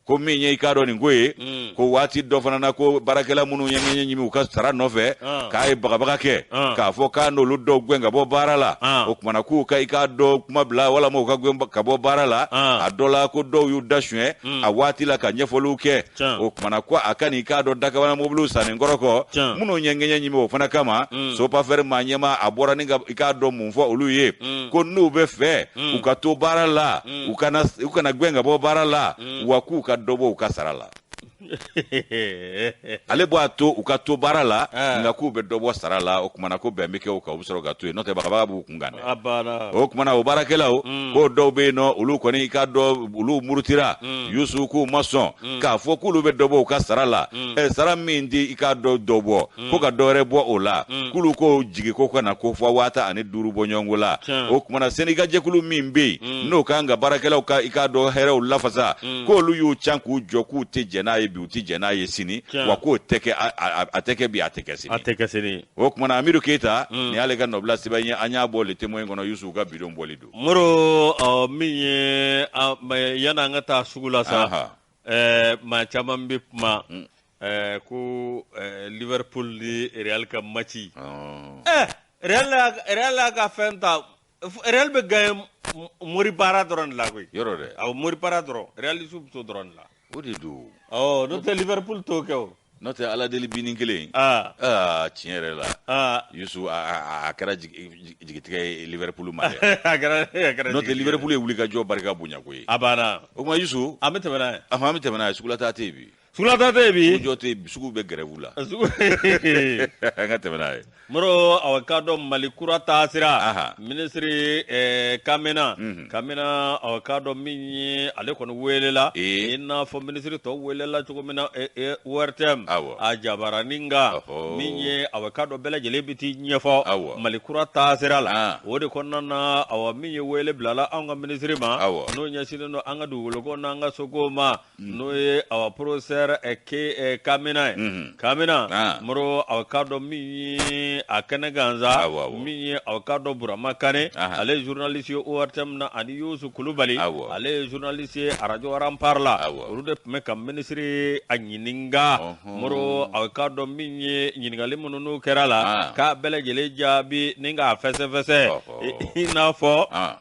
Ko min ye i k'a dɔn nin ko ye, ko waati dɔ fana na, ko baarakɛla minnu ye ŋɛɲɛ ɲimi u ka sara nɔfɛ, k'a ye bagabaga kɛ k'a fɔ k'a n'olu dɔw gɛn ka bɔ baara la. O kumana k'u ka i k'a dɔn kuma bila walama u ka gɛn ka bɔ baara la. A dɔ la ko dɔw y'u da suɲɛ a waati la ka ɲɛfɔliw kɛ. O kumana ko a ka n'i k'a dɔn dakabana mobiliw sanni kɔrɔ kɔ, minnu ye ŋɛɲɛ ɲimi o fana kama, Sopafer maa ɲɛmaa a bɔra ni ka i k'a dɔn mun fɔ olu ye, ko n'u bɛ fɛ u ka to baara la, u kana gɛn ka bɔ baara la, wa k'u ka dɔ bɔ u ka sara la. Ale b'a to u ka to baara la, nka k'u bɛ dɔ bɔ sara la. O kumana ko bɛn bɛ kɛ o kan, u bɛ sɔrɔ ka to yen, n'o tɛ bagabaga b'u kun kan dɛ. A banna. O kumana o baarakɛlaw, k'o dɔw bɛ yen nɔ, olu kɔni, i k'a dɔn, olu murutira, Yusu, k'u ma sɔn k'a fɔ k'olu bɛ dɔ bɔ u ka sara la. Sara min di, i k'a dɔn, dɔ bɔ ko ka dɔ wɛrɛ bɔ o la, k'olu ko jigi ko ka na ko fɔ 15 bɔ ɲɔgɔnko la. O kumana syndicat jɛkulu min bɛ yen, n'o kan ka baarakɛlaw ka, i k'a dɔn, hɛrɛw lafasa, k'olu y'u can k'u jɔ k'u tɛ jɛn n'a ye bi, u tɛ jɛn n'a ye sini, wa k'o tɛ kɛ, a tɛ kɛ bi, a tɛ kɛ sini. A tɛ kɛ sini. O kumana Amidu Keyita, nin y'ale ka nɔbila sɛbɛn ye, an y'a bɔ Le Témoin kɔnɔ. Yusu ka bidon bɔli don. Moro, min ye yanni an ka taa sugu la sa, maa caman bɛ kuma ko Liverpool ni Real ka match. Real y'a ka fɛn ta. Real bɛ gagner mori baara dɔrɔn de la koyi. Yɔrɔ dɛ. Awɔ, mori baara dɔrɔn, Realiste bɛ t'o dɔrɔn de la. O de don. Ɔ, n'o tɛ Liverpool t'o kɛ o. N'o tɛ Ala deli binin kelen. Aa, tiɲɛ yɛrɛ la, Yusu, a kɛra jigitigɛ ye Liverpool ma dɛ. A kɛra. N'o tɛ Liverpool ye wulikajɔ barika bonya koyi. A banna. O tuma Yusu, An bɛ tɛmɛ n'a ye. An bɛ tɛmɛ n'a ye, sugulataa tɛ yen bi. Sugulataa tɛ yen bi. Sugujɔ tɛ yen, sugu bɛ grève la. Sugu. An ka tɛmɛ n'a ye. Moro, aw k'a dɔn, Mali kura taasira, minisiri Kamina Kamina, aw k'a dɔn, min ye ale kɔni welela, i n'a fɔ minisiri tɔw welela cogo min na ORTM a jabaranin kan, min ye aw k'a dɔn, bɛɛ lajɛlen bɛ t'i ɲɛfɔ Mali kura taasira la. O de kɔnɔna na, awa, min ye wele bilala anw ka minisiri ma, n'o ɲɛsinnen don an ka dugukoloko n'an ka soko ma, n'o ye awa professeur Kamina ye, Kamina Moro. Aw k'a dɔn, min ye a kɛnɛ gansa, min ye aw k'a dɔn, Burama Kane, ale ye journaliste ye ORTM na, ani Yusu Kulubali, ale ye journaliste ye arajo Rempart la, olu de tun bɛ ka minisiri a ɲininka. Moro, aw k'a dɔn, min ye ɲininkali minnu n'u kɛra la, k'a bɛɛ lajɛlen jaabi ni k'a fɛsɛfɛsɛ, i n'a fɔ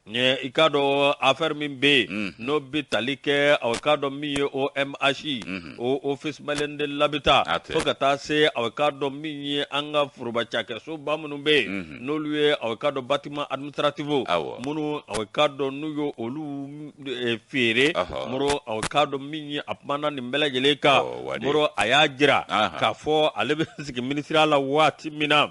i k'a dɔn, affaire min bɛ yen, n'o bɛ tali kɛ, aw k'a dɔn, min ye OMH, o Office malien de l'habitat, fo ka taa se, aw k'a dɔn, min ye an ka foroba cakɛsoba minnu bɛ yen, n'olu ye, aw k'a dɔn, bâtiment administratif minnu, aw k'a dɔn, n'u ye olu feere. Moro, aw k'a dɔn, min ye a kumana nin bɛɛ lajɛlen kan. Moro, a y'a jira k'a fɔ ale bɛ sigi minisiriya la waati min na,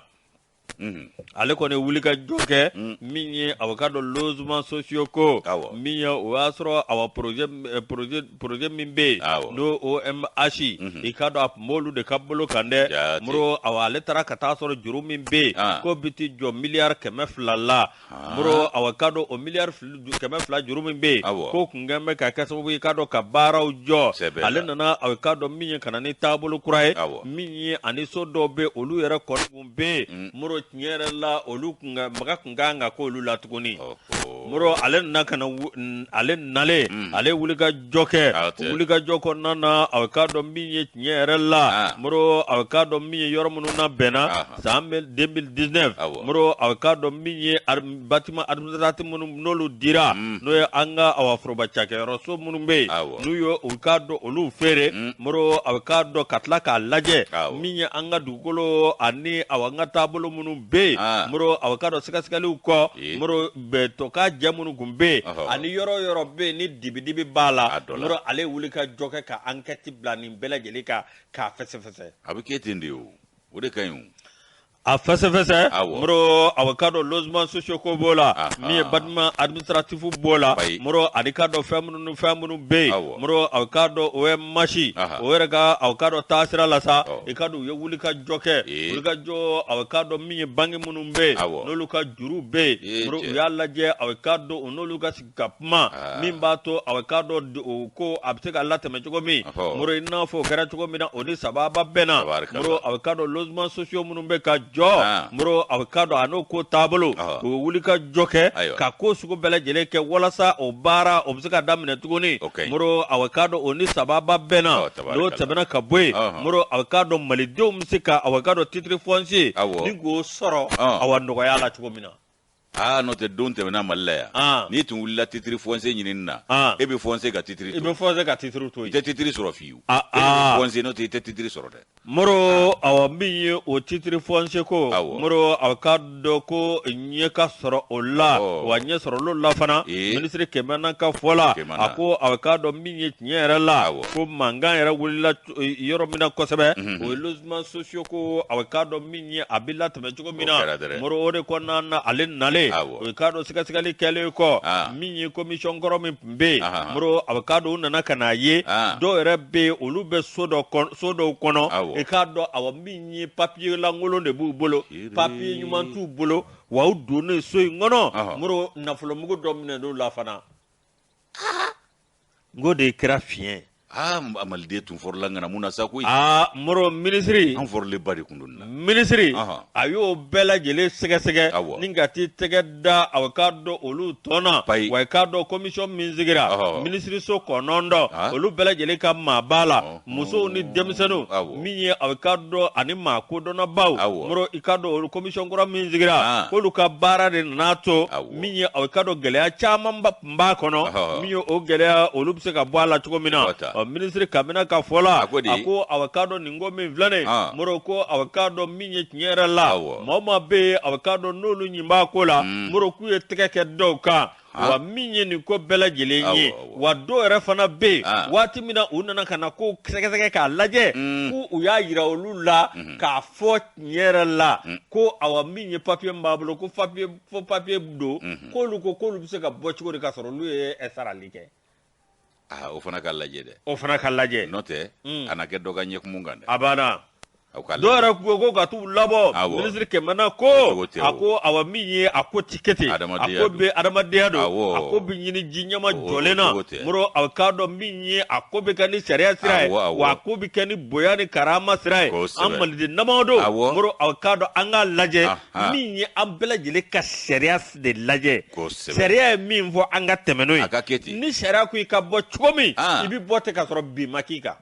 ale kɔni wuli ka jɔ kɛ, min ye aw k'a dɔn, logement sociaux ko, min ye o y'a sɔrɔ, awa, projet min bɛ yen, n'o OMH, i k'a dɔn, a tun b'olu de ka bolo kan dɛ. Moro, awa, ale taara ka taa sɔrɔ juru min bɛ yen, k'o bɛ t'i jɔ miliyari 200 la. Moro, awa, k'a dɔn, o miliyari 200 juru min bɛ yen, k'o kun kɛn bɛ ka kɛ sababu ye, k'a dɔn, ka baaraw jɔ. Ale nana, aw k'a dɔn, min ye ka na ni taabolo kura ye, min ye ani so dɔw bɛ, olu yɛrɛ kɔni kun bɛ yen. Moro, tiɲɛ yɛrɛ la, olu kun ka maga kun kan ka k'olu la tuguni. Moro, ale nana ka na, ale nalen, ale wuli ka jɔ kɛ. Wuli ka jɔ kɔnɔna na, aw k'a dɔn, min ye tiɲɛ yɛrɛ la, Moro, aw k'a dɔn, min ye yɔrɔ minnu na bɛnna san 2019, Moro, aw k'a dɔn, min ye bâtiment administratif minnu n'olu dira, n'o ye an ka, awa, foroba cakɛyɔrɔso minnu bɛ yen, n'u ye u k'a dɔn, olu feere. Moro, aw k'a dɔn, ka tila k'a lajɛ, min ye an ka dugukolo ani, awa, an ka taabolo minnu bɛ yen. Moro, aw k'a dɔn, sɛgɛsɛgɛliw kɔ, Moro, tɔ ka jɛ minnu kun bɛ yen, ani yɔrɔ yɔrɔ bɛ yen ni dibidibi b'a la, Moro, ale wuli ka jɔ kɛ ka enquête bila nin bɛɛ lajɛlen kan k'a fɛsɛfɛsɛ. A bɛ kɛ ten de, o o de ka ɲi o. A fɛsɛfɛsɛ. Moro, aw k'a dɔn, logement sociaux ko b'o la, min ye bâtiment administratif b'o la. Moro, ani k'a dɔn, fɛn minnu ni fɛn minnu bɛ yen, Moro, aw k'a dɔn, OMH o yɛrɛ ka, aw k'a dɔn, taasira la sa, i k'a dɔn, u ye wuli ka jɔ kɛ, wuli ka jɔ, aw k'a dɔn, min ye banque minnu bɛ yen, n'olu ka juru bɛ yen. Moro, u y'a lajɛ, aw k'a dɔn, u n'olu ka sigi ka kuma, min b'a to, aw k'a dɔn, o ko a bɛ se ka latɛmɛ cogo min. Moro, i n'a fɔ o kɛra cogo min na, o ni sababa bɛnna. Moro, aw k'a dɔn, logement sociaux minnu bɛ ka jɔ, Moro, aw k'a dɔn, a n'o ko taabolo, u bɛ wuli ka jɔ kɛ ka ko sugu bɛɛ lajɛlen kɛ walasa o baara o bɛ se ka daminɛ tuguni. Moro, aw k'a dɔn, o ni sababa bɛnna. N'o tɛmɛna ka bɔ yen, Moro, aw k'a dɔn, malidenw bɛ se ka, aw k'a dɔn, titre foncier ni k'o sɔrɔ, awa, nɔgɔya la cogo min na. Aa, n'o tɛ don tɛmɛna Mali la yan, n'i tun wulila titre foncier ɲinini na, e bɛ foncier ka titre to, i bɛ foncier ka titre to yen, i tɛ titre sɔrɔ fiyewu. E bɛ foncier, n'o tɛ i tɛ titre sɔrɔ dɛ. Moro, awa, min ye o titre foncier ko, Moro, a k'a dɔn ko ɲɛ ka sɔrɔ o la, wa ɲɛ sɔrɔla o la fana. Minisiri Kemana ka fɔ la, a ko a k'a dɔn min ye tiɲɛ yɛrɛ la, ko mankan yɛrɛ wulila yɔrɔ min na kosɛbɛ, o ye logements sociaux ko, a k'a dɔn min ye a bɛ latɛmɛ cogo min na. Moro, o de kɔnɔna na, ale nalen, o k'a dɔn sɛgɛsɛgɛli kɛlen kɔ, min ye commission kɔrɔ min tun bɛ yen, Moro, a k'a dɔn u nana ka n'a ye dɔw yɛrɛ bɛ yen, olu bɛ so dɔw kɔnɔ, i k'a dɔn, awa, min ye papiye lankolon de b'u bolo, papiye ɲuman t'u bolo, wa u donnen so in kɔnɔ, Moro, nafolomugu dɔ minɛn'u la fana. N k'o de kɛra fiɲɛ. Aa, maliden tun fɔrɔla ŋanamu na sa koyi. Aa, Moro, minisiri an fɔrɔlenba de tun don na. Minisiri, a y'o bɛɛ lajɛlen sɛgɛsɛgɛ ni ka t'i tɛgɛ da, a k'a dɔn olu tɔ na, wa i k'a dɔn commission min sigira minisiriso kɔnɔntɔn, olu bɛɛ lajɛlen ka maa b'a la, musow ni denmisɛnninw, min ye a k'a dɔn ani maa kodɔnnabaw. Moro, i k'a dɔn olu commission kura min sigira, k'olu ka baara de nana to min ye a k'a dɔn gɛlɛya camanba tun b'a kɔnɔ, min ye o gɛlɛya olu bɛ se ka bɔ a la cogo min na. Ɔ, minisiri Kamina ka fɔ la, a ko a k'a dɔn nin ko min filɛ nin, Moro, ko a k'a dɔn min ye tiɲɛ yɛrɛ la, maa o maa bɛ yen, a k'a dɔn n'olu ɲin b'a ko la, Moro, k'u ye tɛgɛ kɛ dɔw kan, wa min ye nin ko bɛɛ lajɛlen ye, wa dɔw yɛrɛ fana bɛ yen, waati min na u nana ka na ko sɛgɛsɛgɛ k'a lajɛ, k'u u y'a jira olu la k'a fɔ tiɲɛ yɛrɛ la ko awa, min ye papiye min b'a bolo, ko papiye fo papiye don, k'olu ko k'olu bɛ se ka bɔ cogo di ka sɔrɔ olu ye sarali kɛ? Aa, o fana ka lajɛ dɛ. O fana ka lajɛ. N'o tɛ, a na kɛ dɔ ka ɲɛkumu kan dɛ. A banna. Dɔw yɛrɛ ko ko ka t'u labɔ. Minisiri Kemana ko, a ko awa, min ye a ko ti kɛ ten, a ko bɛ adamadenya don, a ko bɛ ɲini ji ɲɛma jɔlen na. Moro, a k'a dɔn min ye a ko bɛ kɛ ni sariya sira ye, wa a ko bɛ kɛ ni bonya ni karama sira ye. An maliden damaw don. Moro, a k'a dɔn an k'a lajɛ min ye an bɛɛ lajɛlen ka sariya de lajɛ. Sariya ye min fɔ, an ka tɛmɛ n'o ye. Ni sariya ko i ka bɔ cogo min, i bɛ bɔ ten ka sɔrɔ bin ma k'i kan.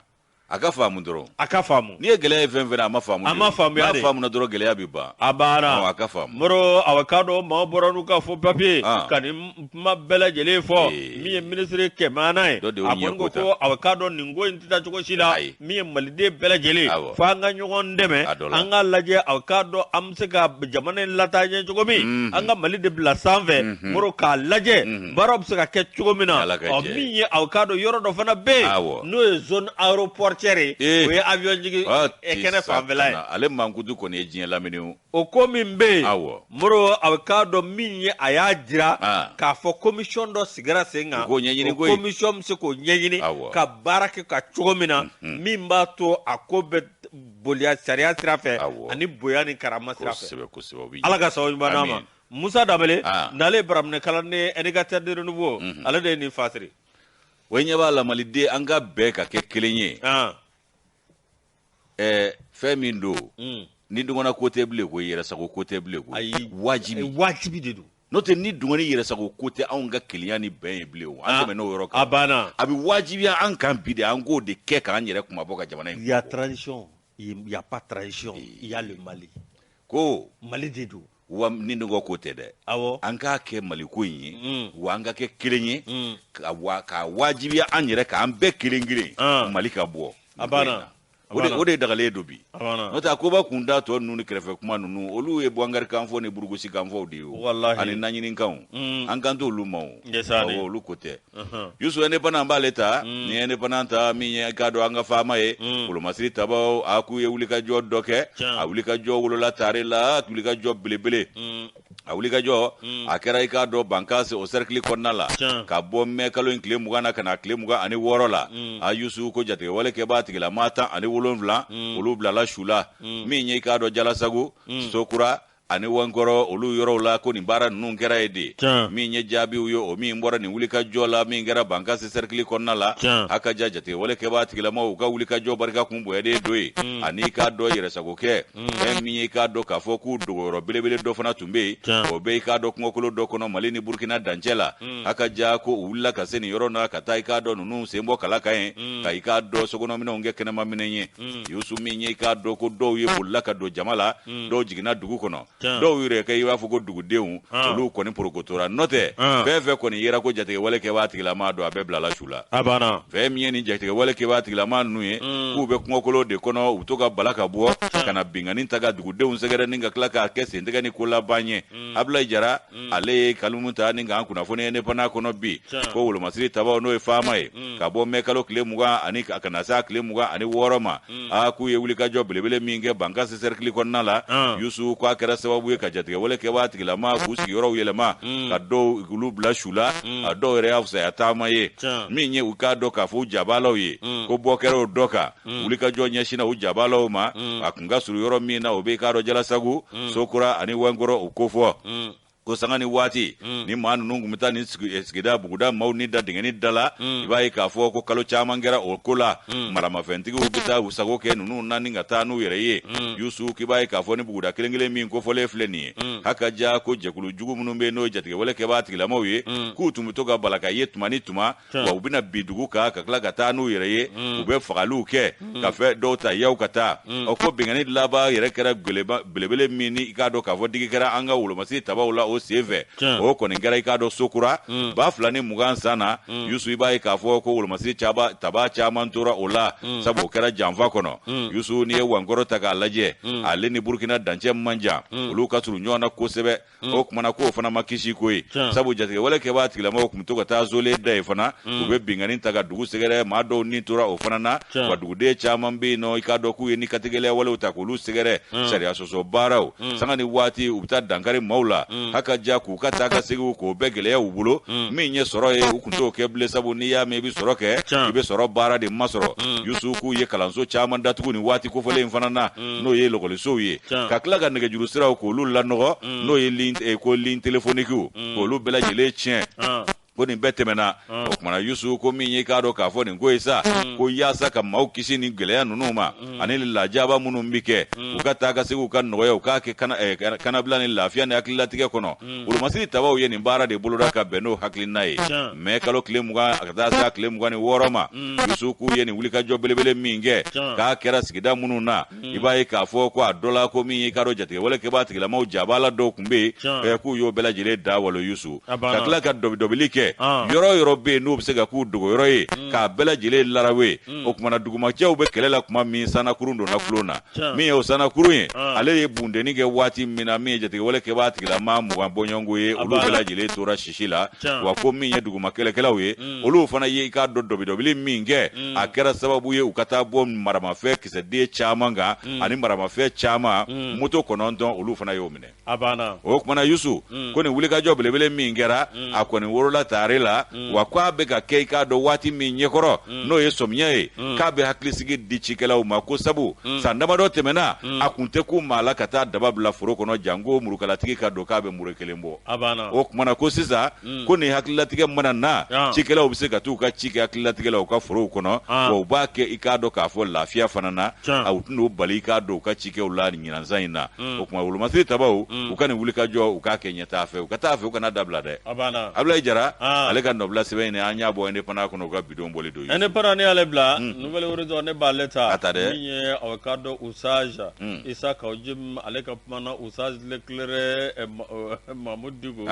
A ka faamu dɔrɔn. A ka faamu. N'i ye gɛlɛya ye fɛn fɛn na, a ma faamu. A ma faamuya de. N'a faamuna dɔrɔn, gɛlɛya bɛ ban. A banna. A ka faamu. Moro, a k'a dɔn maaw bɔra n'u ka faux papier ka nin kuma bɛɛ lajɛlen fɔ. Min ye minisiri Kemana ye, a kɔni ko ko a k'a dɔn nin ko in tɛ taa cogo si la. Min ye maliden bɛɛ lajɛlen, fo an ka ɲɔgɔn dɛmɛ, an k'a lajɛ, a k'a dɔn an bɛ se ka jamana in lataa ɲɛ cogo min, an ka Mali de bila sanfɛ. Moro, k'a lajɛ baaraw bɛ se ka kɛ cogo min na. Ɔ, min ye a k'a dɔn yɔrɔ dɔ fana bɛ yen, n'o ye zone aéroportuaire ye, o ye avion jigin kɛnɛ fanfɛla ye. Ale mankutu kɔni ye diɲɛ lamini o. O ko min bɛ yen, Moro, a k'a dɔn min ye a y'a jira k'a fɔ commission dɔ sigira sen kan, k'o ɲɛɲini koyi. Commission bɛ se k'o ɲɛɲini ka baara kɛ ka cogo min na, min b'a to a ko bɛ boliya sariya sira fɛ ani bonya ni karama sira fɛ. Ala ka sababu ɲuman d'an ma. Musa Danbele n'ale ye baraminɛ kalanden indicateur de renouveau, ale de ye nin fasiri. O ɲɛ b'a la, maliden, an ka bɛɛ ka kɛ kelen ye. Fɛn min don, ni dungɔnna ko tɛ bilen koyi, yɛrɛsago ko tɛ bilen koyi, wajibi. Wajibi de don. N'o tɛ, ni dungɔ ni yɛrɛsago ko tɛ anw ka kelenya ni bɛn ye bilen o, an tɛmɛ n'o yɔrɔ kan. A banna. A bɛ wajibiya an kan bi de, an k'o de kɛ k'an yɛrɛ kunmabɔ ka jamana in. Il y a transition, il y a pas transition, il y a le Mali. Ko Mali de don. Wa ni dungɔ ko tɛ dɛ. An k'a kɛ Maliko in ye, wa an ka kɛ kelen ye, wa k'a wajibiya an yɛrɛ k'an bɛɛ kelen kelen, Mali ka bɔ. A banna. O de dagalen don bi. N'o tɛ, a koba kunda tɔ ninnu ni kɛrɛfɛ kuma ninnu, olu ye buwangari kan fɔ ni burukusi kan fɔw de ye o, ani naɲinikanw, an kan t'olu ma o, olu ko tɛ. Yusu, Indépendant b'ale ta, ni Indépendant ta, min ye k'a dɔn an ka faama ye wolomasiri tabaw, a k'u ye wulikajɔ dɔ kɛ. A wulikajɔ wolola tare la, wulikajɔ belebele. A wulikajɔ a kɛra, i k'a dɔn, Bankasi o cercle kɔnɔna la, ka bɔ mɛ kalo in tile 20 na ka na tile 26 la. A Yusu, ko jatigɛwale kɛbaa tigilama 17, olu bilala su la. Min ye i k'a dɔn Jalasagu, Sokura ani Wankɔrɔ, olu yɔrɔw la, ko nin baara ninnu kɛra yen de. Min ye jaabiw ye o min bɔra nin wulikajɔ la min kɛra Bankasi cercle kɔnɔna la, a ka ja jatigɛwale kɛbaa tigilamaw u ka wulikajɔ barika kun bonyalen don yen, ani i k'a dɔn yɛrɛsago kɛ fɛn min ye, i k'a dɔn k'a fɔ k'u dogoyɔrɔ belebele dɔ fana tun bɛ yen, o bɛ i k'a dɔn kungokolo dɔ kɔnɔ Mali ni Burukina dancɛ la. A ka ja ko u wulila ka se nin yɔrɔ na ka taa i k'a dɔn ninnu sen bɔ kala kan ye, ka i k'a dɔn sokɔnɔminɛnw kɛ kɛnɛmaminɛn ye. Yusu, min ye i k'a dɔn ko dɔw ye bolila ka don jama la, dɔw jiginna dugu kɔnɔ. Dɔw yɛrɛ kɛ i b'a fɔ ko dugudenw olu kɔni porokotora, n'o tɛ fɛn fɛn kɔni yera ko jatigɛwale kɛbaa tigilama don, a bɛɛ bilala su la. A banna. Fɛn min ye nin jatigɛwale kɛbaa tigilama ninnu ye, k'u bɛ kungokolo de kɔnɔ, u bɛ to ka bala ka bɔ ka na binkanni ta ka dugudenw sɛgɛrɛ ni ka tila k'a kɛ sentigɛ ni ko laban ye. Abulayi Jara, ale ye kalimu ta ni k'an kunnafoni Indépendant kɔnɔ bi, ko wolomasiri tabaw, n'o ye FAMa ye, ka bɔ mɛ kalo tile 20 ani ka na se a tile 26 ma, aa, k'u ye wulikajɔ belebele min kɛ Bankasi sɛrikili kɔnɔna la, Yusu, k'a kɛra sababu ye ka jatigɛwale kɛbaa tigilama k'u sigiyɔrɔw yɛlɛma, ka dɔw olu bila su la, a dɔw yɛrɛ y'a fisaya taama ye. Min ye u k'a dɔn k'a fɔ u jabalaw ye, ko bɔ kɛra o dɔ kan, wulikajɔ ɲɛsinna u jabalaw ma, a kun ka surun yɔrɔ min na, o bɛ k'a dɔn Jalasagu, Sokura ani Wɛnkɔrɔ, o kofɔ ko sanga ni waati ni maa ninnu tun bɛ taa nin sigida buguda maaw ni da dingɛni da la. I b'a ye k'a fɔ ko kalo caman kɛra o ko la, maramafɛntigiw bɛ taa u sago kɛ ninnu na ni ka taa n'u yɛrɛ ye. Yusu, k'i b'a ye k'a fɔ ni buguda kelen kelen min kofɔlen filɛ nin ye, haka ja ko jɛkulu jugu minnu bɛ yen, n'o ye jatigɛwale kɛbaa tigilamaw ye, k'u tun bɛ to ka bala ka ye tuma ni tuma, wa u bɛna bin dugu kan ka tila ka taa n'u yɛrɛ ye, u bɛ fagaliw kɛ ka fɛn dɔw ta yaw ka taa. Ɔ, ko binkanni laban yɛrɛ kɛra belebele min ni i k'a dɔn k'a fɔ digi kɛra an ka wolomasiri tabaw la o sen fɛ, o kɔni kɛra i k'a dɔn Sokura 2020 san na. Yusu, i b'a ye k'a fɔ ko wolomasiri taba caman tora o la, sabu o kɛra janfa kɔnɔ. Yusu, n'i ye Wankɔrɔ ta k'a lajɛ, ale ni Burukina dancɛ man jan, olu ka surun ɲɔgɔn na kosɛbɛ. O kumana k'o fana ma kisi ko ye, sabu jatigɛwale kɛbaa tigilamaw tun bɛ to ka taa zole da yen fana, u bɛ binkanni ta ka dugu sɛgɛrɛ, maa dɔw ni tora o fana na, wa duguden caman bɛ yen nɔ, i k'a dɔn k'u ye ni katigɛlɛya walew ta k'olu sɛgɛrɛ, sariya sɔsɔ baaraw, sanga ni waati u bɛ taa dankari maaw la, haka ja k'u ka taa ka seginw k'o bɛɛ gɛlɛya u bolo. Min ye sɔrɔ ye, u tun t'o kɛ bilen, sabu n'i y'a mɛn i bɛ sɔrɔ kɛ, i bɛ sɔrɔ baara de masɔrɔ. Yusu, k'u ye kalanso caman datugu nin waati kofɔlen in fana na, n'o ye lɔkɔlisow ye, ka tila ka nɛgɛjuru siraw k'olu lanɔgɔ, n'o ye ko ligne téléphonique, k'olu bɛɛ lajɛlen tiɲɛ. Ko nin bɛɛ tɛmɛna. O kumana, Yusu, ko min ye k'a dɔn k'a fɔ nin ko ye sa, ko yaasa ka maaw kisi nin gɛlɛya ninnu ma ani lajaba minnu bɛ kɛ, u ka taa ka segin u ka nɔgɔya, u k'a kɛ kanabila ni lafiya ni hakililatigɛ kɔnɔ, wolomasiri tabaw ye nin baara de boloda ka bɛn n'o hakilina ye. Mɛ kalo tile 20 a ka taa se a tile 26 ma, Yusu, k'u ye nin wulikajɔ belebele min kɛ, k'a kɛra sigida minnu na, i b'a ye k'a fɔ ko a dɔ la, ko min ye k'a dɔn jatigɛwale kɛbaa tigilamaw jabala dɔw tun bɛ yen, k'u y'o bɛɛ lajɛlen da walo, Yusu, ka tila ka dɔbidɔbili kɛ yɔrɔ o yɔrɔ bɛ yen n'u bɛ se ka k'u dogoyɔrɔ ye, k'a bɛɛ lajɛlen larawe. O kumana, dugumacɛw bɛ kɛlɛ la tuma min, sanakurun donna kulon na. Min ye o sanakurun ye, ale ye bundeni kɛ waati min na, min ye jatigɛwale kɛbaa tigilama 20 bɔɲɔgɔnko ye, olu bɛɛ lajɛlen tora sisi la. Wa ko min ye duguma kɛlɛkɛlaw ye, olu fana ye i k'a dɔn dɔbidɔbili min kɛ, a kɛra sababu ye u ka taa bɔ maramafɛn kisɛden caman kan ani maramafɛn caman, moto 9, olu fana y'o minɛ. A banna. O kumana, Yusu, ko nin wulikajɔ belebele min kɛra, a kɔni wolola tare la, wa ko a bɛ ka kɛ i k'a dɔn waati min ɲɛkɔrɔ, n'o ye sɔmiɲɛ ye, k'a bɛ hakilisigi di cikɛlaw ma, ko sabu san damadɔ tɛmɛna, a kun tɛ kun maa la ka taa daba bila foro kɔnɔ, janko murukalatigi ka don k'a bɛ muru kelen bɔ. A banna. O kumana, ko sisan, ko nin hakililatigɛ mana na, cikɛlaw bɛ se ka t'u ka ci kɛ hakililatigɛ la u ka forow kɔnɔ, wa u b'a kɛ i k'a dɔn k'a fɔ lafiya fana na, u tɛn'u bali i k'a dɔn u ka cikɛw la ɲinansan in na. O tuma, wolomasiri tabaw, u ka nin wulikajɔ, u k'a kɛ ɲɛtaa fɛ, u ka taa fɛ, u kana dabila dɛ. Abulayi Jara, ale ka nɔbila sɛbɛn in, an y'a bɔ Indépendant kɔnɔ, u ka bidon bɔli don. Indépendant, ne y'ale bila, Nouvel Horizon ne b'ale ta. A ta dɛ. Min ye aw k'a dɔn Oustaz Isa Kaw Jim, ale ka kuma na, Oustaz l'éclaireur Mahmoud Dicko.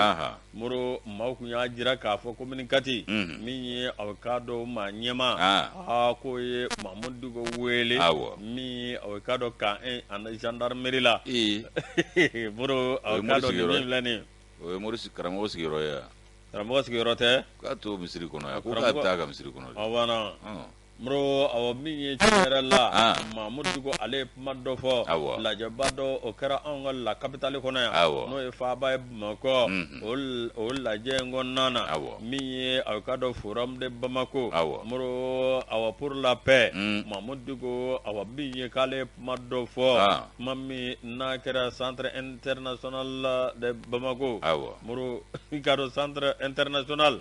Moro, maaw tun y'a jira k'a fɔ commune 4, min ye aw k'a dɔn maa ɲɛmaa, aa, k'o ye Mahmoud Dicko wele, min ye aw k'a dɔn camp 1 ani gendarmerie la. Moro, aw k'a dɔn nin min filɛ nin ye. O ye mori karamɔgɔ sigiyɔrɔ ye wa? Karamɔgɔ sigiyɔrɔ tɛ. K'a to misiri kɔnɔ yan, ko k'a bɛ taa ka misiri kɔnɔ. A banna. Moro, awɔ, min ye tiɲɛ yɛrɛ la, Mahmoud Dicko, ale ye kuma dɔ fɔ lajɛba dɔ, o kɛra anw ka la capitale kɔnɔ yan, n'o ye faaba ye Bamakɔ. O lajɛ in kɔnɔna na, min ye aw k'a dɔn forum de Bamako, Moro, awa, pour la paix, Mahmoud Dicko, awa, min ye k'ale ye kuma dɔ fɔ, kuma min n'a kɛra centre international de Bamako, Moro, i k'a dɔn centre international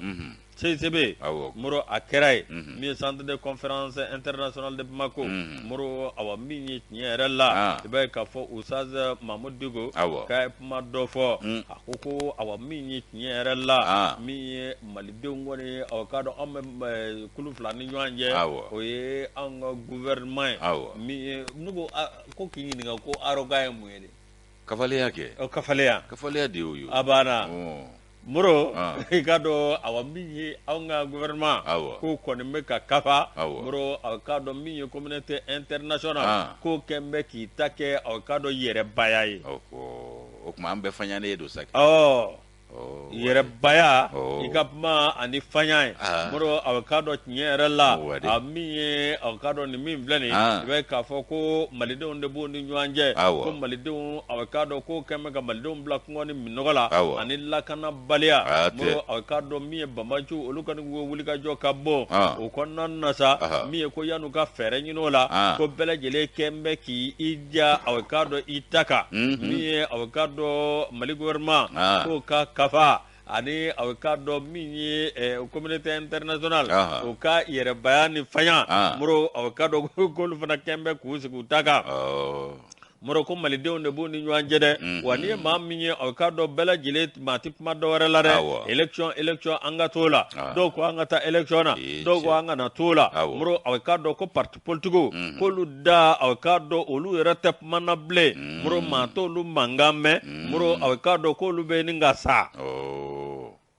CICB, Moro, a kɛra yen, min ye centre de conférence international de Bamako, Moro, awa, min ye tiɲɛ yɛrɛ la, i b'a ye k'a fɔ Oustaz Mahmoud Dicko k'a ye kuma dɔ fɔ. A ko ko awa, min ye tiɲɛ yɛrɛ la, min ye malidenw kɔni, aw k'a dɔn anw bɛ kulu fila ni ɲɔgɔn cɛ, o ye anw ka gouvernement ye. Min ye ne ko ko k'i ɲininka ko arrogant ye mun ye de? Kafaleya kɛ. O kafaleya. Kafaleya de y'o ye. A banna. Moro i k'a dɔn awa min ye anw ka gouvernement k'o kɔni bɛ ka kafa Moro a k'a dɔn min ye communauté internationale k'o kɛn bɛ k'i ta kɛ a k'a dɔn yɛrɛbaya ye. O tuma an bɛɛ faɲanen don sa. Yɛrɛbaya i ka kuma ani faɲa ye Moro a k'a dɔn tiɲɛ yɛrɛ la a min ye a k'a dɔn nin min filɛ nin i bɛ k'a fɔ ko malidenw de b'u ni ɲɔgɔn cɛ ko malidenw a k'a dɔn ko kɛn bɛ ka malidenw bila kɔngɔ ni minnɔgɔ la ani lakanabaliya Moro a k'a dɔn min ye banbaanciw olu kɔni ko wulikajɔ ka bon o kɔnɔna na sa min ye ko yan'u ka fɛɛrɛ ɲini o la ko bɛɛ lajɛlen kɛn bɛ k'i ja a k'a dɔn i ta kan min ye a k'a dɔn Mali gouvernement k'o ka kafa ani a k'a dɔn min ye communauté internationale o ka yɛrɛbaya ni faɲa Moro a k'a dɔn k'olu fana kɛn bɛ k'u sigi u ta kan Moro ko malidenw de b'u ni ɲɔgɔn cɛ dɛ wa n'i ye maa min ye a k'a dɔn bɛɛ lajɛlen maa tɛ kuma dɔ wɛrɛ la dɛ élection élection an ka t'o la dɔw ko an ka taa élection na dɔw ko an kana t'o la Moro a k'a dɔn ko parti politigiw k'olu da a k'a dɔn olu yɛrɛ tɛ kuma na bilen Moro maa t'olu mankan mɛn Moro a k'a dɔn k'olu bɛ ɲini ka sa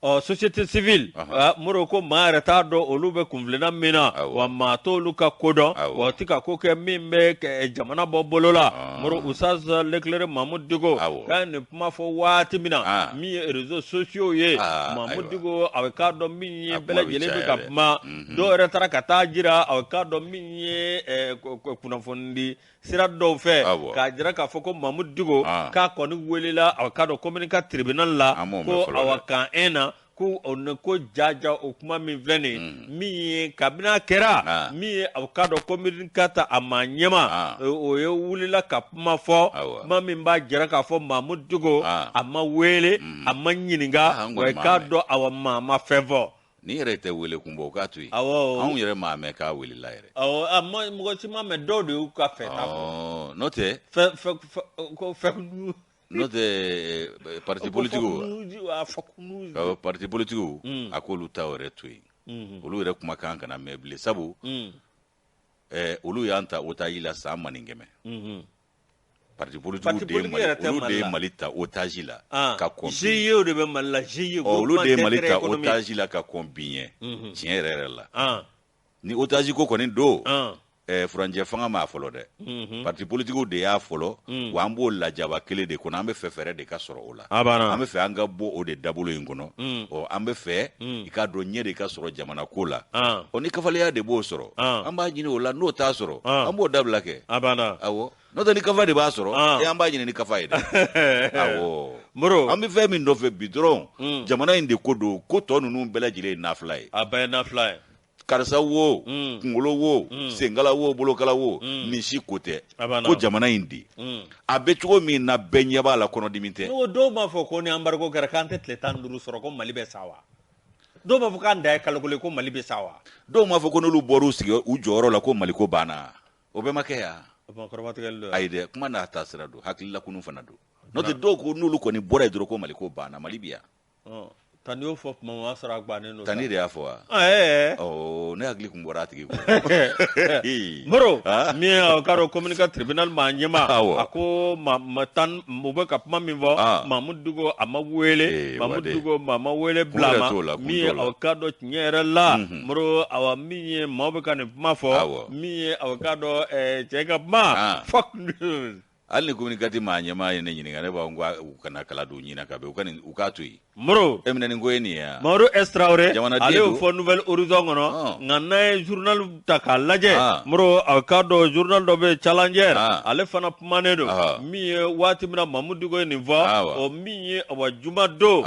ɔ société civile Moro ko maa yɛrɛ t'a dɔn olu bɛ kunfilenna min na wa maa t'olu ka ko dɔn wa u tɛ ka ko kɛ min bɛ jamana bɔ bolo la Moro Oustaz l'éclairé Mamudu Diko k'a ye nin kuma fɔ waati min na min ye réseaux sociaux ye Mamudu Diko a k'a dɔn min ye bɛɛ lajɛlen bɛ ka kuma dɔw yɛrɛ taara ka taa jira a k'a dɔn min ye kunnafonidi sira dɔw fɛ k'a jira k'a fɔ ko Mamudu Diko k'a kɔni welela a k'a dɔn commune IV tribunal la ko awa camp 1 na ko ko jaja o kuma min filɛ nin min ye kabini a kɛra min ye a k'a dɔn commune IV a maa ɲɛmaa o ye wulila ka kuma fɔ kuma min b'a jira k'a fɔ Mamudu Diko a ma wele a ma ɲininka wa i k'a dɔn awa maa ma fɛn fɔ Ni yɛrɛ tɛ wele kun bɔ o k'a to yen awɔ anw yɛrɛ m'a mɛn k'a welela yɛrɛ awɔ a ma mɔgɔ si m'a mɛn dɔw de y'u ka fɛ ta fɔ n'o tɛ fɛn fɛn ko fɛn n'o tɛ parti politigiw parti politigiw a k'olu ta yɛrɛ to yen olu yɛrɛ kumakan kana mɛn bilen sabu olu y'an ta otage la san ma nin kɛmɛ parti politique de ye Mali olu de ye Mali ta otage la ah, ka kɔn GIE de bɛ Mali la GIE olu de ye Mali ta otage la ka kɔn bi ɲɛ tiɲɛ yɛrɛ yɛrɛ la ah. ni otage ko kɔni don ah. Furancɛ fanga m'a fɔlɔ dɛ parti politigiw de y'a fɔlɔ mm. Wa an b'o lajaba kelen de kɔnɔ an bɛ fɛ fɛɛrɛ de ka sɔrɔ o la an bɛ fɛ an ka bɔ o de dabolo in kɔnɔ mm. Ɔ an bɛ fɛ mm. I k'a dɔn ɲɛ de ka sɔrɔ jamana ko la ɔ ni kafaleya de b'o sɔrɔ an b'a ɲini o la n'o t'a sɔrɔ an b'o dabila kɛ awɔ n'o tɛ ni kafa de b'a sɔrɔ ah. e an b'a ɲini ni kafa ye dɛ awɔ Moro an bɛ fɛn min nɔfɛ bi dɔrɔn hmm. jamana in de ko don ko tɔ ninnu bɛɛ lajɛlen ye nafila ye a bɛɛ ye nafila ye karisa wo hmm. kunkolo wo hmm. senkala wo bolokala wo nin si ko tɛ ko jamana in de a bɛ cogo min na bɛɛ ɲɛ b'a la kɔnɔdimi tɛ n'o dɔw b'a fɔ ko ni embargo kɛra k'an tɛ tile 15 sɔrɔ ko Mali bɛ sa wa dɔw b'a fɔ k'an dan ye kalo kelen ko Mali bɛ sa wa dɔw b'a fɔ ko n'olu bɔra u sigi u jɔyɔrɔ la ko Mali ko banna o bɛɛ ma kɛ yan ayi dɛ kuma n'a ta sira don hakililakunu fana don n'o tɛ dɔw ko n'olu kɔni bɔra yen dɔrɔn ko Mali ko banna Mali bi yan Tani y'o fɔ tuma min o y'a sɔrɔ a gannen don Tani de y'a fɔ wa ɛɛ ne hakili tun bɔra a tigi kɔ Moro min ye a k'a dɔn commune IV tribunal maa ɲɛmaa a ko ma tan u bɛ ka kuma min fɔ Mamudu Diko a ma wele Mamudu Diko maa ma wele bila a ma min ye a k'a dɔn tiɲɛ yɛrɛ la Moro awa min ye maaw bɛ ka nin kuma fɔ min ye a k'a dɔn cɛ ka kuma fuck news hali ni commune IV maa ɲɛmaa ye ne ɲininka ne b'a fɔ ko u kana kala don ɲin na ka bɛn u k'a to yen Moro e minɛ nin ko ye nin ye wa Mamadu S Traoré ale y'o fɔ Nouvel Horizon kɔnɔ nka n'an ye journal ta k'a lajɛ Moro a k'a dɔn journal dɔ bɛ yen Challenger ale fana kumanen don min ye waati min na Mamudu Diko ye nin fɔ o min ye awa juma don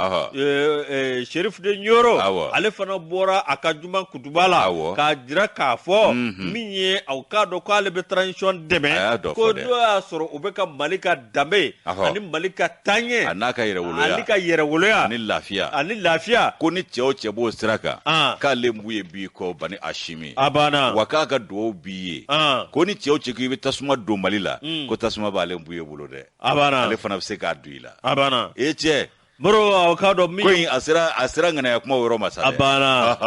Chérif de Nioro ale fana bɔra a ka juma kutuba la k'a jira k'a fɔ min ye aw k'a dɔn k'ale bɛ transition dɛmɛ ko n'o y'a sɔrɔ u bɛ ka Mali ka danbe ani Mali ka taaɲɛ a n'a ka yɛrɛwoloya ani ka yɛrɛwoloya ani lafiya ani lafiya ko ni cɛ o cɛ b'o sira kan k'ale Mbuye b'i kɔ Bani Asimi a banna wa k'a ka dugawu b'i ye ko ni cɛ o cɛ k'i bɛ tasuma don Mali la ko tasuma b'ale Mbuye bolo dɛ a banna ale fana bɛ se k'a don i la a banna e cɛ Moro, aw k'a dɔn min Ko in a sera ŋanaya kuma o yɔrɔ ma sa A dɛ. banna.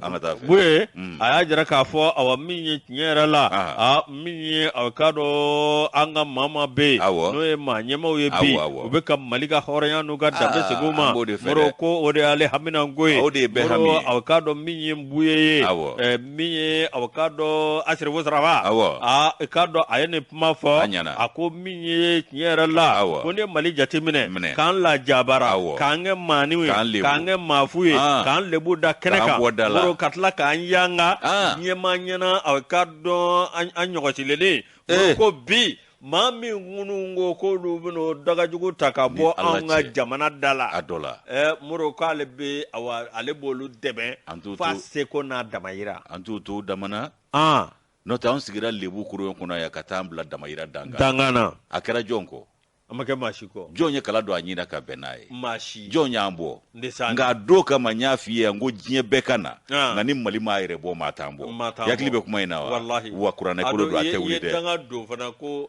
An ka taa fɛ. Buye, a y'a jira k'a fɔ, awa, min ye tiɲɛ yɛrɛ la, a min ye, aw k'a dɔn, an ka maa maa bɛ yen, n'o ye maa ɲɛmaaw ye bi, Awɔ, awɔ. u bɛ ka Mali ka hɔrɔnya n'u ka danbe segin u ma. An b'o de fɛ Moro dɛ. ko o de y'ale haminanko ye. O de ye bɛɛ Moro, hami ye. Aw k'a dɔn min ye Buye ye, min ye, aw k'a dɔn, Asirifo Saraba, aa, i k'a dɔn a ye nin kuma fɔ. A ɲɛna. A ko min ye tiɲɛ yɛrɛ la, ko ne ye Mali jateminɛ Minɛ. k'an lajabara, k'an kɛ maaninw ye, K'an lebu. K'an kɛ maafu ye, k'an lebu da kɛnɛ K'an kan, bɔ da la. Moro, ka tila k'an yanga ɲɛmaa ɲɛna, aw k'a dɔn, an ɲɔgɔsilen. Moro ko bi maa min minnu ko k'olu bɛna o dagajugu ta ka bɔ Ala anw ka cɛ. jamana da la, A dɔ la. Moro k'ale bɛ, awa, ale b'olu dɛmɛ An t'u f'a to seko n'a damayira. An t'u to damana. N'o tɛ, anw sigira lebu kurun kɔnɔ yan ka taa an bila damayira dankan. Dankan na. A kɛra jɔn kɔ? A ma kɛ maa si kɔ. Jɔn ye kala don a ɲin na ka bɛn n'a ye? Maa si. Jɔn y'an bɔ? N tɛ s'a Nka a don kama, n y'a f'i ye n ko diɲɛ bɛɛ ka na, nka ni Mali m'a yɛrɛ bɔ, maa t'an bɔ. Maa t'an I hakili bɔ. bɛ kuma in na wa? Walahi. Wa kuranɛ kolo don, a I tɛ ye wuli dɛ. Danga don fana ko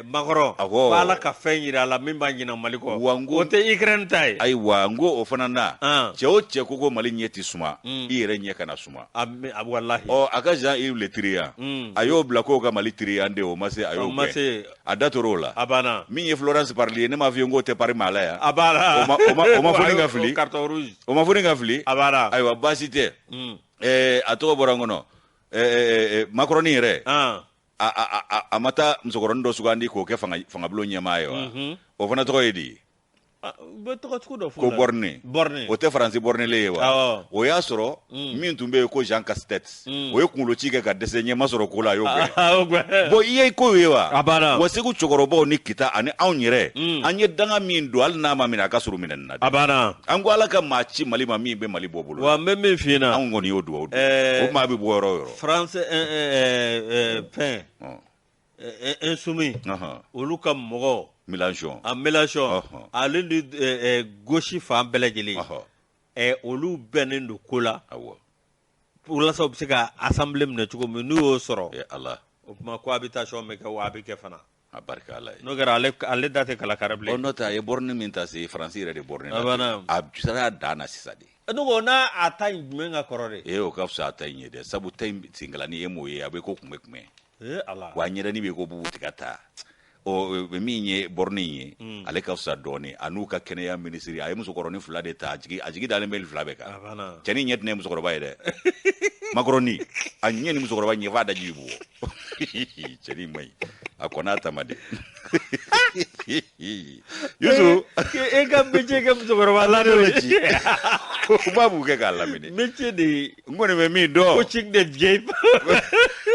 Macron, Awɔ. ko Ala ka fɛn yira a la min b'a ɲina Mali kɔ. Wa n ko O tɛ Ukraine ta ye. Ayiwa, n ko o fana na, cɛ o cɛ ko ko Mali ɲɛ tɛ suma, i yɛrɛ ɲɛ kana suma. A walahi. Ɔ, a ka Jean-Yves Le Drian, a y'o bila k'o ka Mali trian de, o ma se, a y'o O ma gɛn. se. A da tor'o la. A banna. Min ye Florence Parly ye, ne m'a f'i ye n k'o tɛ pari maa la yan. A banna. O ma fɔ ni ka O fili. Carton rouge. O ma fɔ ni ka fili. A banna. Ayiwa, baasi tɛ. A tɔgɔ bɔra n kɔnɔ. Macron yɛrɛ, a ma taa musokɔrɔnin dɔ sugandi k'o kɛ fangabulon ɲɛmaa ye wa? O fana tɔgɔ ye di? U bɛ tɔgɔ sugu dɔ f'u Ko la. Borne. Borne. O tɛ Faransi Bornelen ye wa? Awɔ. O y'a sɔrɔ min tun bɛ yen ko Jean Castex, o ye kunkoloci kɛ ka dɛsɛ, ɲɛ ma sɔrɔ ko la, a y'o gɛn. A y'o gɛn. Bon, i ye ko ye wa? A banna. Wa Segu cɛkɔrɔbaw ni Kita ani anw yɛrɛ, an ye danga min don, hali n'a ma minɛ, a ka surun minɛni na dɛ. A banna. An ko Ala ka maa ci Mali ma min bɛ Mali bɔ bolo la. Wa n bɛ min f'i ɲɛna. Anw kɔni y'o dugawu don. O maa bɛ bɔ yɔrɔ o yɔrɔ. France fɛn insoumis, olu ka mɔgɔ Mélenchon. A Mélenchon, ale ni gauche fan bɛɛ lajɛlen, olu bɛnnen don ko la walasa u bɛ se ka assemblée minɛ cogo min, n'u y'o sɔrɔ, Ala, o tuma cohabitation bɛ kɛ wa, a bɛ kɛ fana. A barika Ala ye. N'o kɛra, ale da tɛ kala kari Ɔ bilen. n'o tɛ, a ye borne min ta se, Faransi yɛrɛ de borne A banna. a sera a dan na sisan de. Ne ko n'a a ta in jumɛn ka kɔrɔ de? Ee, o ka fisa a ta in ye dɛ, sabu ta in senkalani, e m'o ye, a bɛ ko kunbɛ kunbɛ. Ee Ala. Wa a ɲɛdani bɛ ko bubu tigɛ ta. Ɔ, min ye borne in ye, ale ka fisa dɔɔni. A n'u ka kɛnɛya minisiri, a ye musokɔrɔnin fila de ta, a jigi dalen bɛ fila bɛɛ kan. A banna. Cɛnin ɲɛ tɛ ne ye musokɔrɔba ye dɛ. Macron a ɲɛ ni musokɔrɔba ɲɛ f'a daji bɛ bɔ. Cɛnin man ɲi, a kɔn'a ta ma de. Yusu. E ka métier kɛ musokɔrɔba la de. Ci u b'a b'u kɛ k'a lamini. Métier de N kɔni bɛ min dɔn, coaching de vieille.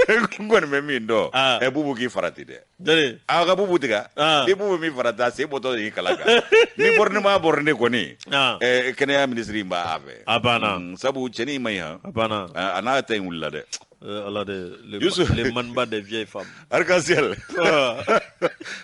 n kɔni bɛ min dɔn, ɛ, Bubu k'i farati dɛ. Jɔni? A ka bubu tigɛ. Ni bubu min farati, a sen bɔtɔ de y'i kala kan. Ni borne ma borne kɔni, ɛ, kɛnɛya minisiri in b'a fɛ. A banna. Sabu cɛnin man ɲi han. A banna. A n'a ta in wulila dɛ. Ala de le, Yusuf. Le manba des vieilles femmes. Arc-en-ciel,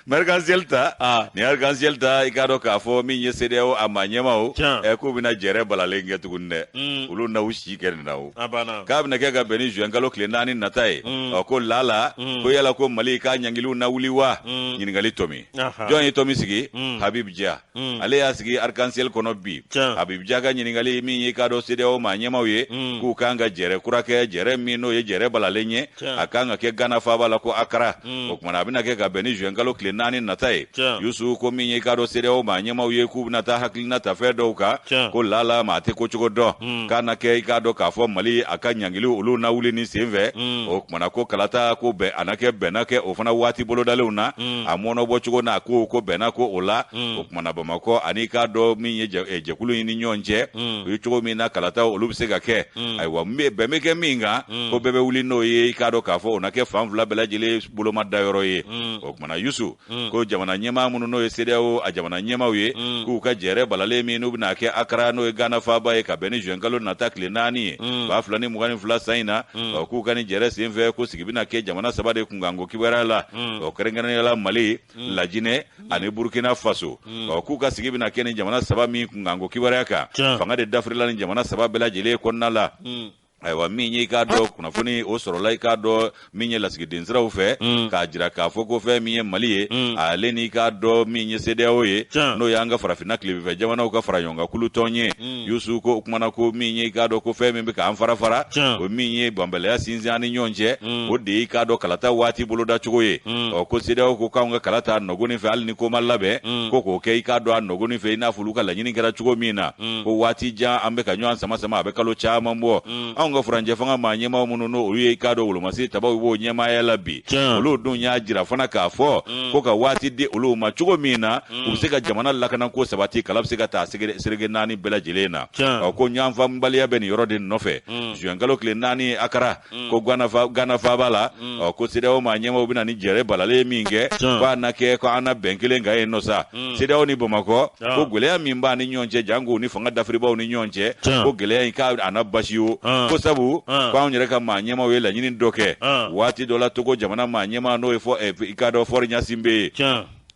mais arc-en-ciel ta, ni arc-en-ciel ta, i k'a dɔn k'a fɔ min ye CEDEAO a maa ɲɛmaw, ɛ, k'u bɛna jɛrɛ balalen kɛ tuguni dɛ. Olu n'aw si kɛ nin na o. A banna. K'a bɛna kɛ ka bɛn ni juin kalo tile 4 nata ye. Ɔ, ko lala, ko yala ko Mali k'a ɲangiliw na wuli wa? Ɲininkali tɔmi. Jɔn ye tɔmi sigi? Habib Dia. Ale y'a sigi arc-en-ciel kɔnɔ bi. Habib Dia ka ɲininkali min ye, k'a dɔn CEDEAO maa ɲɛmaw ye, k'u kan ka jɛrɛ kura kɛ, jɛrɛ min n'o ye jɛrɛ balalen ye, a kan ka kɛ Ghana faaba la ko Accra. O kumana, a bɛna kɛ ka bɛn ni juin kalo tile 4 nata ye. Yusu, ko min ye, k'a dɔn CEDEAO maa ɲɛmaw ye, k'u bɛna taa hakilina ta fɛn dɔw kan, ko lala maa tɛ ko cogo dɔn, k'a na kɛ, i k'a dɔn k'a fɔ Mali a ka ɲangiliw olu na wuli ni sen fɛ. O kumana, ko kalata ko bɛn, a na kɛ bɛnna kɛ o fana waati bolodalenw na, a mɔnɔbɔ cogo n'a ko bɛnna ko o la. O kumana, Bamakɔ ani k'a dɔn min ye jɛkulu in ni ɲɔgɔn cɛ, o ye cogo min na kalata olu bɛ se ka kɛ. Ayiwa, bɛn bɛ kɛ min kan, ko bɛɛ bɛ wuli n'o ye, i k'a dɔn k'a fɔ o na kɛ fan fila bɛɛ lajɛlen boloma dayɔrɔ ye. O kumana, Yusu, ko jamana ɲɛmaa minnu n'o ye CEDEAO a jamana ɲɛmaaw ye, k'u ka jɛrɛ balalen min n'u bɛna kɛ Accra, n'o ye Ghana faaba ye, ka bɛn ni juin kalo nata tile 4 ye 2022 san in na, ɔ, k'u ka nin jɛrɛ sen fɛ, ko sigi bɛna kɛ jamana saba de kunkanko kibaruya la, ɔ, kɛrɛnkɛrɛnnenya la Mali, Lajinɛ ani Burkina Faso. Ɔ, k'u ka sigi bɛna kɛ ni jamana saba min kunkanko kibaruya kan, fanga de dafirila ni jamana saba bɛɛ lajɛlen kɔnɔna la. Ayiwa, min ye i k'a dɔn kunnafoni o sɔrɔla i k'a dɔn min ye lasigiden siraw fɛ k'a jira k'a fɔ ko fɛn min ye Mali ye, ale n'i k'a dɔn min ye CEDEAO ye, n'o y'an ka farafinna tilebinfɛ jamanaw ka fara ɲɔgɔn kan kulutɔn ye, Yusu, ko o kumana ko min ye i k'a dɔn ko fɛn min bɛ k'an fara fara, o min ye bɛnbaliya sinsin an ni ɲɔgɔn cɛ, o de ye i k'a dɔn kalata waati bolodacogo ye. Ɔ, ko CEDEAO ko k'anw ka kala ta nɔgɔnin fɛ, hali ni ko ma labɛn, ko k'o kɛ i k'a dɔn a nɔgɔnin fɛ, i n'a fɔ olu ka laɲini kɛra cogo min na. Ko waati jan an bɛ ka ɲɔgɔn sama sama, a bɛ kalo caman bɔ. Anw ka furancɛ fanga maa ɲɛmaaw minnu n'o olu ye i k'a dɔn wolomasiri tabaw b'o ɲɛmaaya la bi, olu dun y'a jira fana k'a fɔ ko ka waati di olu ma cogo min na u bɛ se ka jamana lakanako sabati, kala bɛ se ka taa seleke naani bɛɛ lajɛlen na. Ɔ, ko ɲɔgɔnfaamubaliya bɛ nin yɔrɔ de nɔfɛ. Zuwɛnkalo tile 4, Akara, ko Gana faaba la, ɔ, ko CEDEAO maa ɲɛmaaw bɛna ni jɛrɛ balalen min kɛ, ko a na kɛ ko an na bɛn kelen kan yen nɔ sa. CEDEAO ni Bamakɔ, ko gɛlɛya min b'a ni ɲɔgɔn cɛ, janko ni fanga dafiribaw ni ɲɔgɔn cɛ, ko gɛlɛya in k'a na basi o, ko sabu ko anw yɛrɛ ka maa ɲɛmaaw ye laɲini dɔ kɛ waati dɔ la. Togo jamana maa ɲɛmaa, n'o ye fɔ i k'a dɔn Faure Gnassingbé ye,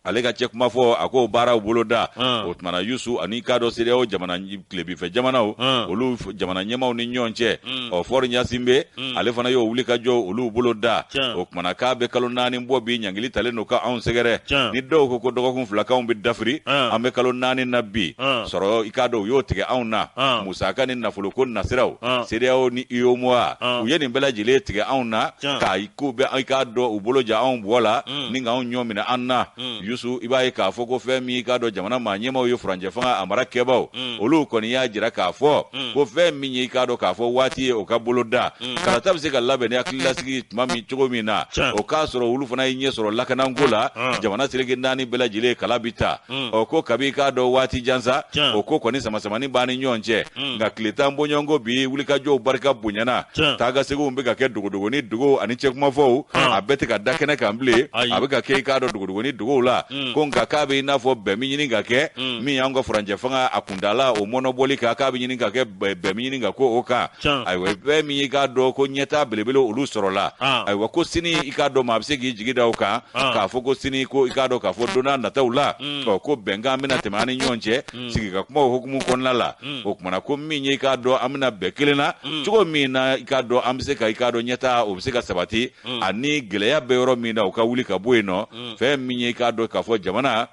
ale ka cɛ kuma fɔ, a k'o baaraw boloda. O tumana, Yusu, ani k'a dɔn CEDEAO jamana tilebinfɛ jamanaw, olu jamana ɲɛmaaw ni ɲɔgɔn cɛ, ɔ, Faure Gnassingbé, ale fana y'o wuli ka jɔ olu bolo da. O kumana k'a bɛ kalo 4 bɔ bi, ɲangili talen don ka anw sɛgɛrɛ. Ni dɔw ko ko dɔgɔkun 2 k'anw bɛ dafiri, an bɛ kalo 4 na bi sɔrɔ, i k'a dɔn u y'o tigɛ anw na. Musaka ni nafoloko nasiraw, CEDEAO ni UEMOA, u ye nin bɛɛ lajɛlen tigɛ anw na, k'a k'u bɛ i k'a dɔn u bolo ja anw bɔ la ni k'anw ɲɔ minɛ an na. Yusu, i b'a ye k'a fɔ ko fɛn min i k'a dɔn jamana maa ɲɛmaaw ye, furancɛ fanga a mara kɛbaw, olu kɔni y'a jira k'a fɔ ko fɛn min ye i k'a dɔn k'a fɔ waati ye o ka bolo da, kalata bɛ se ka labɛn ni hakililasigi tuma min cogo min na, o k'a sɔrɔ olu fana ye ɲɛ sɔrɔ lakanako la, jamana seleke naani bɛɛ lajɛlen kala bi ta. Ɔ, ko kabi i k'a dɔn waati jan sa, o ko kɔni samasamani b'an ni ɲɔgɔn cɛ. Nka tile 10 bɔɲɔgɔnko bi, wulikajɔw barika bonyana, taaga seginw bɛ ka kɛ dogodogo ni dogo ani cɛkumafɔw, a bɛɛ tɛ ka da kɛnɛ kan bilen, a bɛ ka kɛ i k'a dɔn dogodogo ni dogow la. Ko nka k'a bɛ i n'a fɔ bɛn min ɲini ka kɛ, min y'an ka furancɛ fanga a kundala o mɔnɔbɔli kan, k'a bɛ ɲini ka kɛ bɛn min ɲini ka ko o kan. Ayiwa, fɛn min i k'a dɔn ko ɲɛtaa belebele olu sɔrɔla. Ayiwa, ko sini i k'a dɔn maa bɛ se k'i jigi da o kan k'a fɔ ko sini ko i k'a dɔn k'a fɔ don n'a nataw la, ɔ, ko bɛnkan bɛna tɛmɛ an ni ɲɔgɔn cɛ sigi ka kuma o hukumu kɔnɔna la. O kumana ko min ye i k'a dɔn an bɛna bɛn kelen na cogo min na, i k'a dɔn an bɛ se ka i k'a dɔn ɲɛtaa o bɛ se ka sabati, ani gɛlɛya bɛ yɔrɔ min na, o ka wuli ka bɔ yen nɔ. Fɛn min ye i k'a dɔn k'a fɔ jamana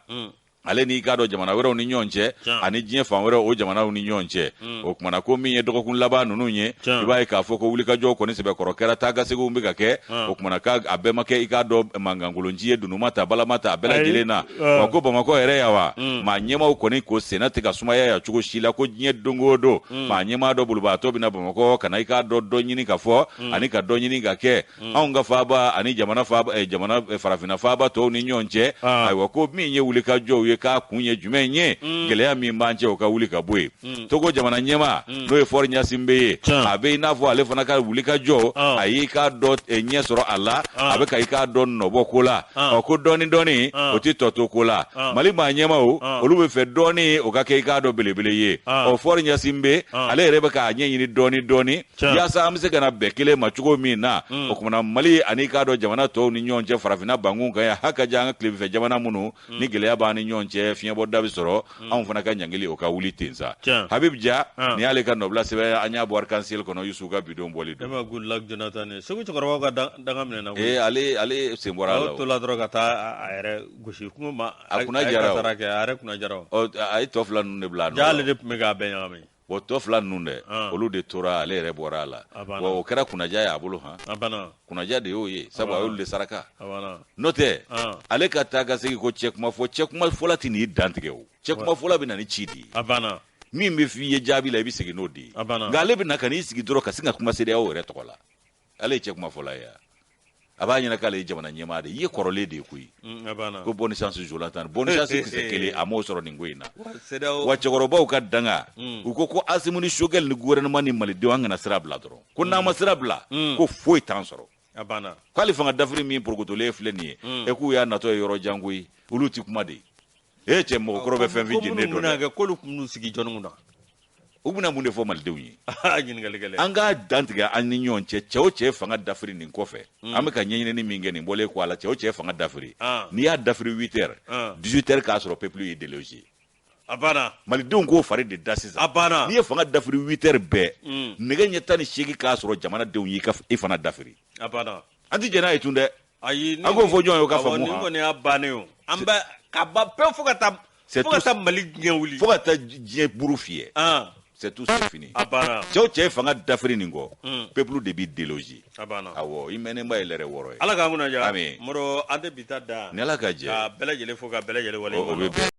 ale n'i k'a dɔn jamana wɛrɛw ni ɲɔgɔn cɛ, ani diɲɛ fan wɛrɛw o jamanaw ni ɲɔgɔn cɛ. O kumana ko min ye dɔgɔkun laban ninnu ye, i b'a ye k'a fɔ ko wulikajɔw kɔni sɛbɛkɔrɔ kɛra, taa ka seginw bɛ ka kɛ. O kumana k'a a bɛɛ ma kɛ i k'a dɔn mankankolonci ye, dunuma ta, balama ta, a bɛɛ lajɛlen na. Wa ko Bamakɔ yɛrɛ yan wa, maa ɲɛmaaw kɔni ko senna tɛ ka sumaya yan cogo si la, ko diɲɛ don o don maa ɲɛmaa dɔ bolibaatɔ bɛ na Bamakɔ ka na i k'a dɔn dɔ ɲini ka fɔ ani ka dɔ ɲini ka kɛ anw ka faaba ani jamana faaba, jamana farafinna faaba tɔw ni ɲɔgɔn cɛ. Ayiwa, ko min ye wulikajɔw ye, k'a kun ye jumɛn ye? Gɛlɛya min b'an cɛ, o ka wuli ka bɔ yen. Togo jamana ɲɛmaa, n'o ye Faure Gnassingbé ye, a bɛ i n'a fɔ ale fana ka wulikajɔ, a y'i k'a dɔn ɲɛ sɔrɔ a la, a bɛ ka i k'a dɔn nɔbɔ ko la. Ɔ, ko dɔɔni dɔɔni o tɛ tɔ to ko la. Mali maa ɲɛmaaw, olu bɛ fɛ dɔɔni o ka kɛ i k'a dɔn belebele ye. Ɔ, Faure Gnassingbé, ale yɛrɛ bɛ k'a ɲɛɲini dɔɔni dɔɔni yaasa an bɛ se ka na bɛn kelen ma cogo min na. O kumana Mali ani k'a dɔn jamana tɔw ni ɲɔgɔn cɛ, farafinna bankun kan yan, haka ja an ka tilebinfɛ jamana minnu ni gɛlɛya b'an ni ɲɔgɔn cɛ, fiɲɛbɔda bɛ sɔrɔ, anw fana ka ɲangili o ka wuli ten sa. Habib Ja, nin y'ale ka nɔbila sɛbɛn, an y'a bɔ Arc-en-Ciel kɔnɔ. Yusu ka bidon bɔli don. E ma Goodluck Jonathan ye, Segu cɛkɔrɔbaw ka danga minɛna. Ee, ale sen bɔra a la. O tola dɔrɔn ka taa a yɛrɛ gosi kuma ma. A kunna jara o. A kɛ a yɛrɛ kunna jara o. Ɔ, a ye tɔ fila ninnu de bila a nɔ la. Ja, ale de tun bɛ k'a bɛɛ ɲagami. Bon, tɔ fila ninnu dɛ, olu de tora, ale yɛrɛ bɔra a la. Bon, o kɛra kunnaja ye a bolo han. Kunnaja de y'o ye, sabu a y'olu de saraka. N'o tɛ, ale ka taa ka segin ko cɛ kuma fɔ, cɛ kuma fɔla tɛ n'i dantigɛ o. Cɛ kuma fɔla bɛ na ni ci de ye. Min bɛ f'i ye jaabi la, i bɛ segin n'o de ye. Nka ale bɛ na ka n'i sigi dɔrɔn ka sin ka kuma CEDEAO yɛrɛ tɔgɔ la. Ale ye cɛ kuma fɔla ye, a b'a ɲɛna k'ale ye jamana ɲɛmaa de ye. I ye kɔrɔlen de ye koyi. Ko bonne chance Jonathan, bonne chance kisɛ kelen a m'o sɔrɔ nin ko in na. Wa cɛkɔrɔbaw ka danga, u ko ko Assimi ni Choguel ni gouvernement ni malidenw, an kana sira bila dɔrɔn, ko n'an ma sira bila, ko foyi t'an sɔrɔ. K'ale fanga dafiri min porokotolen filɛ nin ye, e k'u y'a natɔ ye yɔrɔ jan koyi, olu ti kuma de ye. E cɛ, mɔgɔkɔrɔ bɛ fɛn fɛn jeni dɔn dɛ. K'olu tun b'u sigi jɔnni kunna? U bɛna mun de fɔ malidenw ye? Ɲininkali gɛlɛn. An k'a dantigɛ an ni ɲɔgɔn cɛ. Cɛ o cɛ fanga dafiri nin kɔfɛ, an bɛ ka ɲɛɲinini min kɛ nin bɔlen kɔ a la, cɛ o cɛ fanga dafiri, n'i y'a dafiri 8 heures, 18 heures k'a sɔrɔ peuple ye délogé. A banna. Malidenw k'o fari de da sisan. A banna. N'i ye fanga dafiri 8 heures bɛɛ. Nɛgɛ ɲɛ 18 k'a sɔrɔ jamanadenw y'i ka i fana dafiri. A banna. An ti jɛn n'a ye tun dɛ. Ayi. An k'o fɔ jɔn ye o ka faamu. Nin kɔni y'a bannen ye o. An bɛ ka ban pewu fo ka taa fo ka taa Mali diɲɛ wuli. Fo ka taa diɲɛ buru fiyɛ. C'est tout, c'est fini. A banna. Cɛ o cɛ ye fanga dafiri nin kɔ. Peuple de b'i déloger. A banna. Awɔ, i mɛnnenba ye lɛrɛ 6 ye. Ala k'an kunna diya. Ami. Moro, an tɛ bi ta dan. Ni Ala ka jɛ. Ka bɛɛ lajɛlen fo ka bɛɛ lajɛlen waleɲuman dɔn. O bɛ bɛn.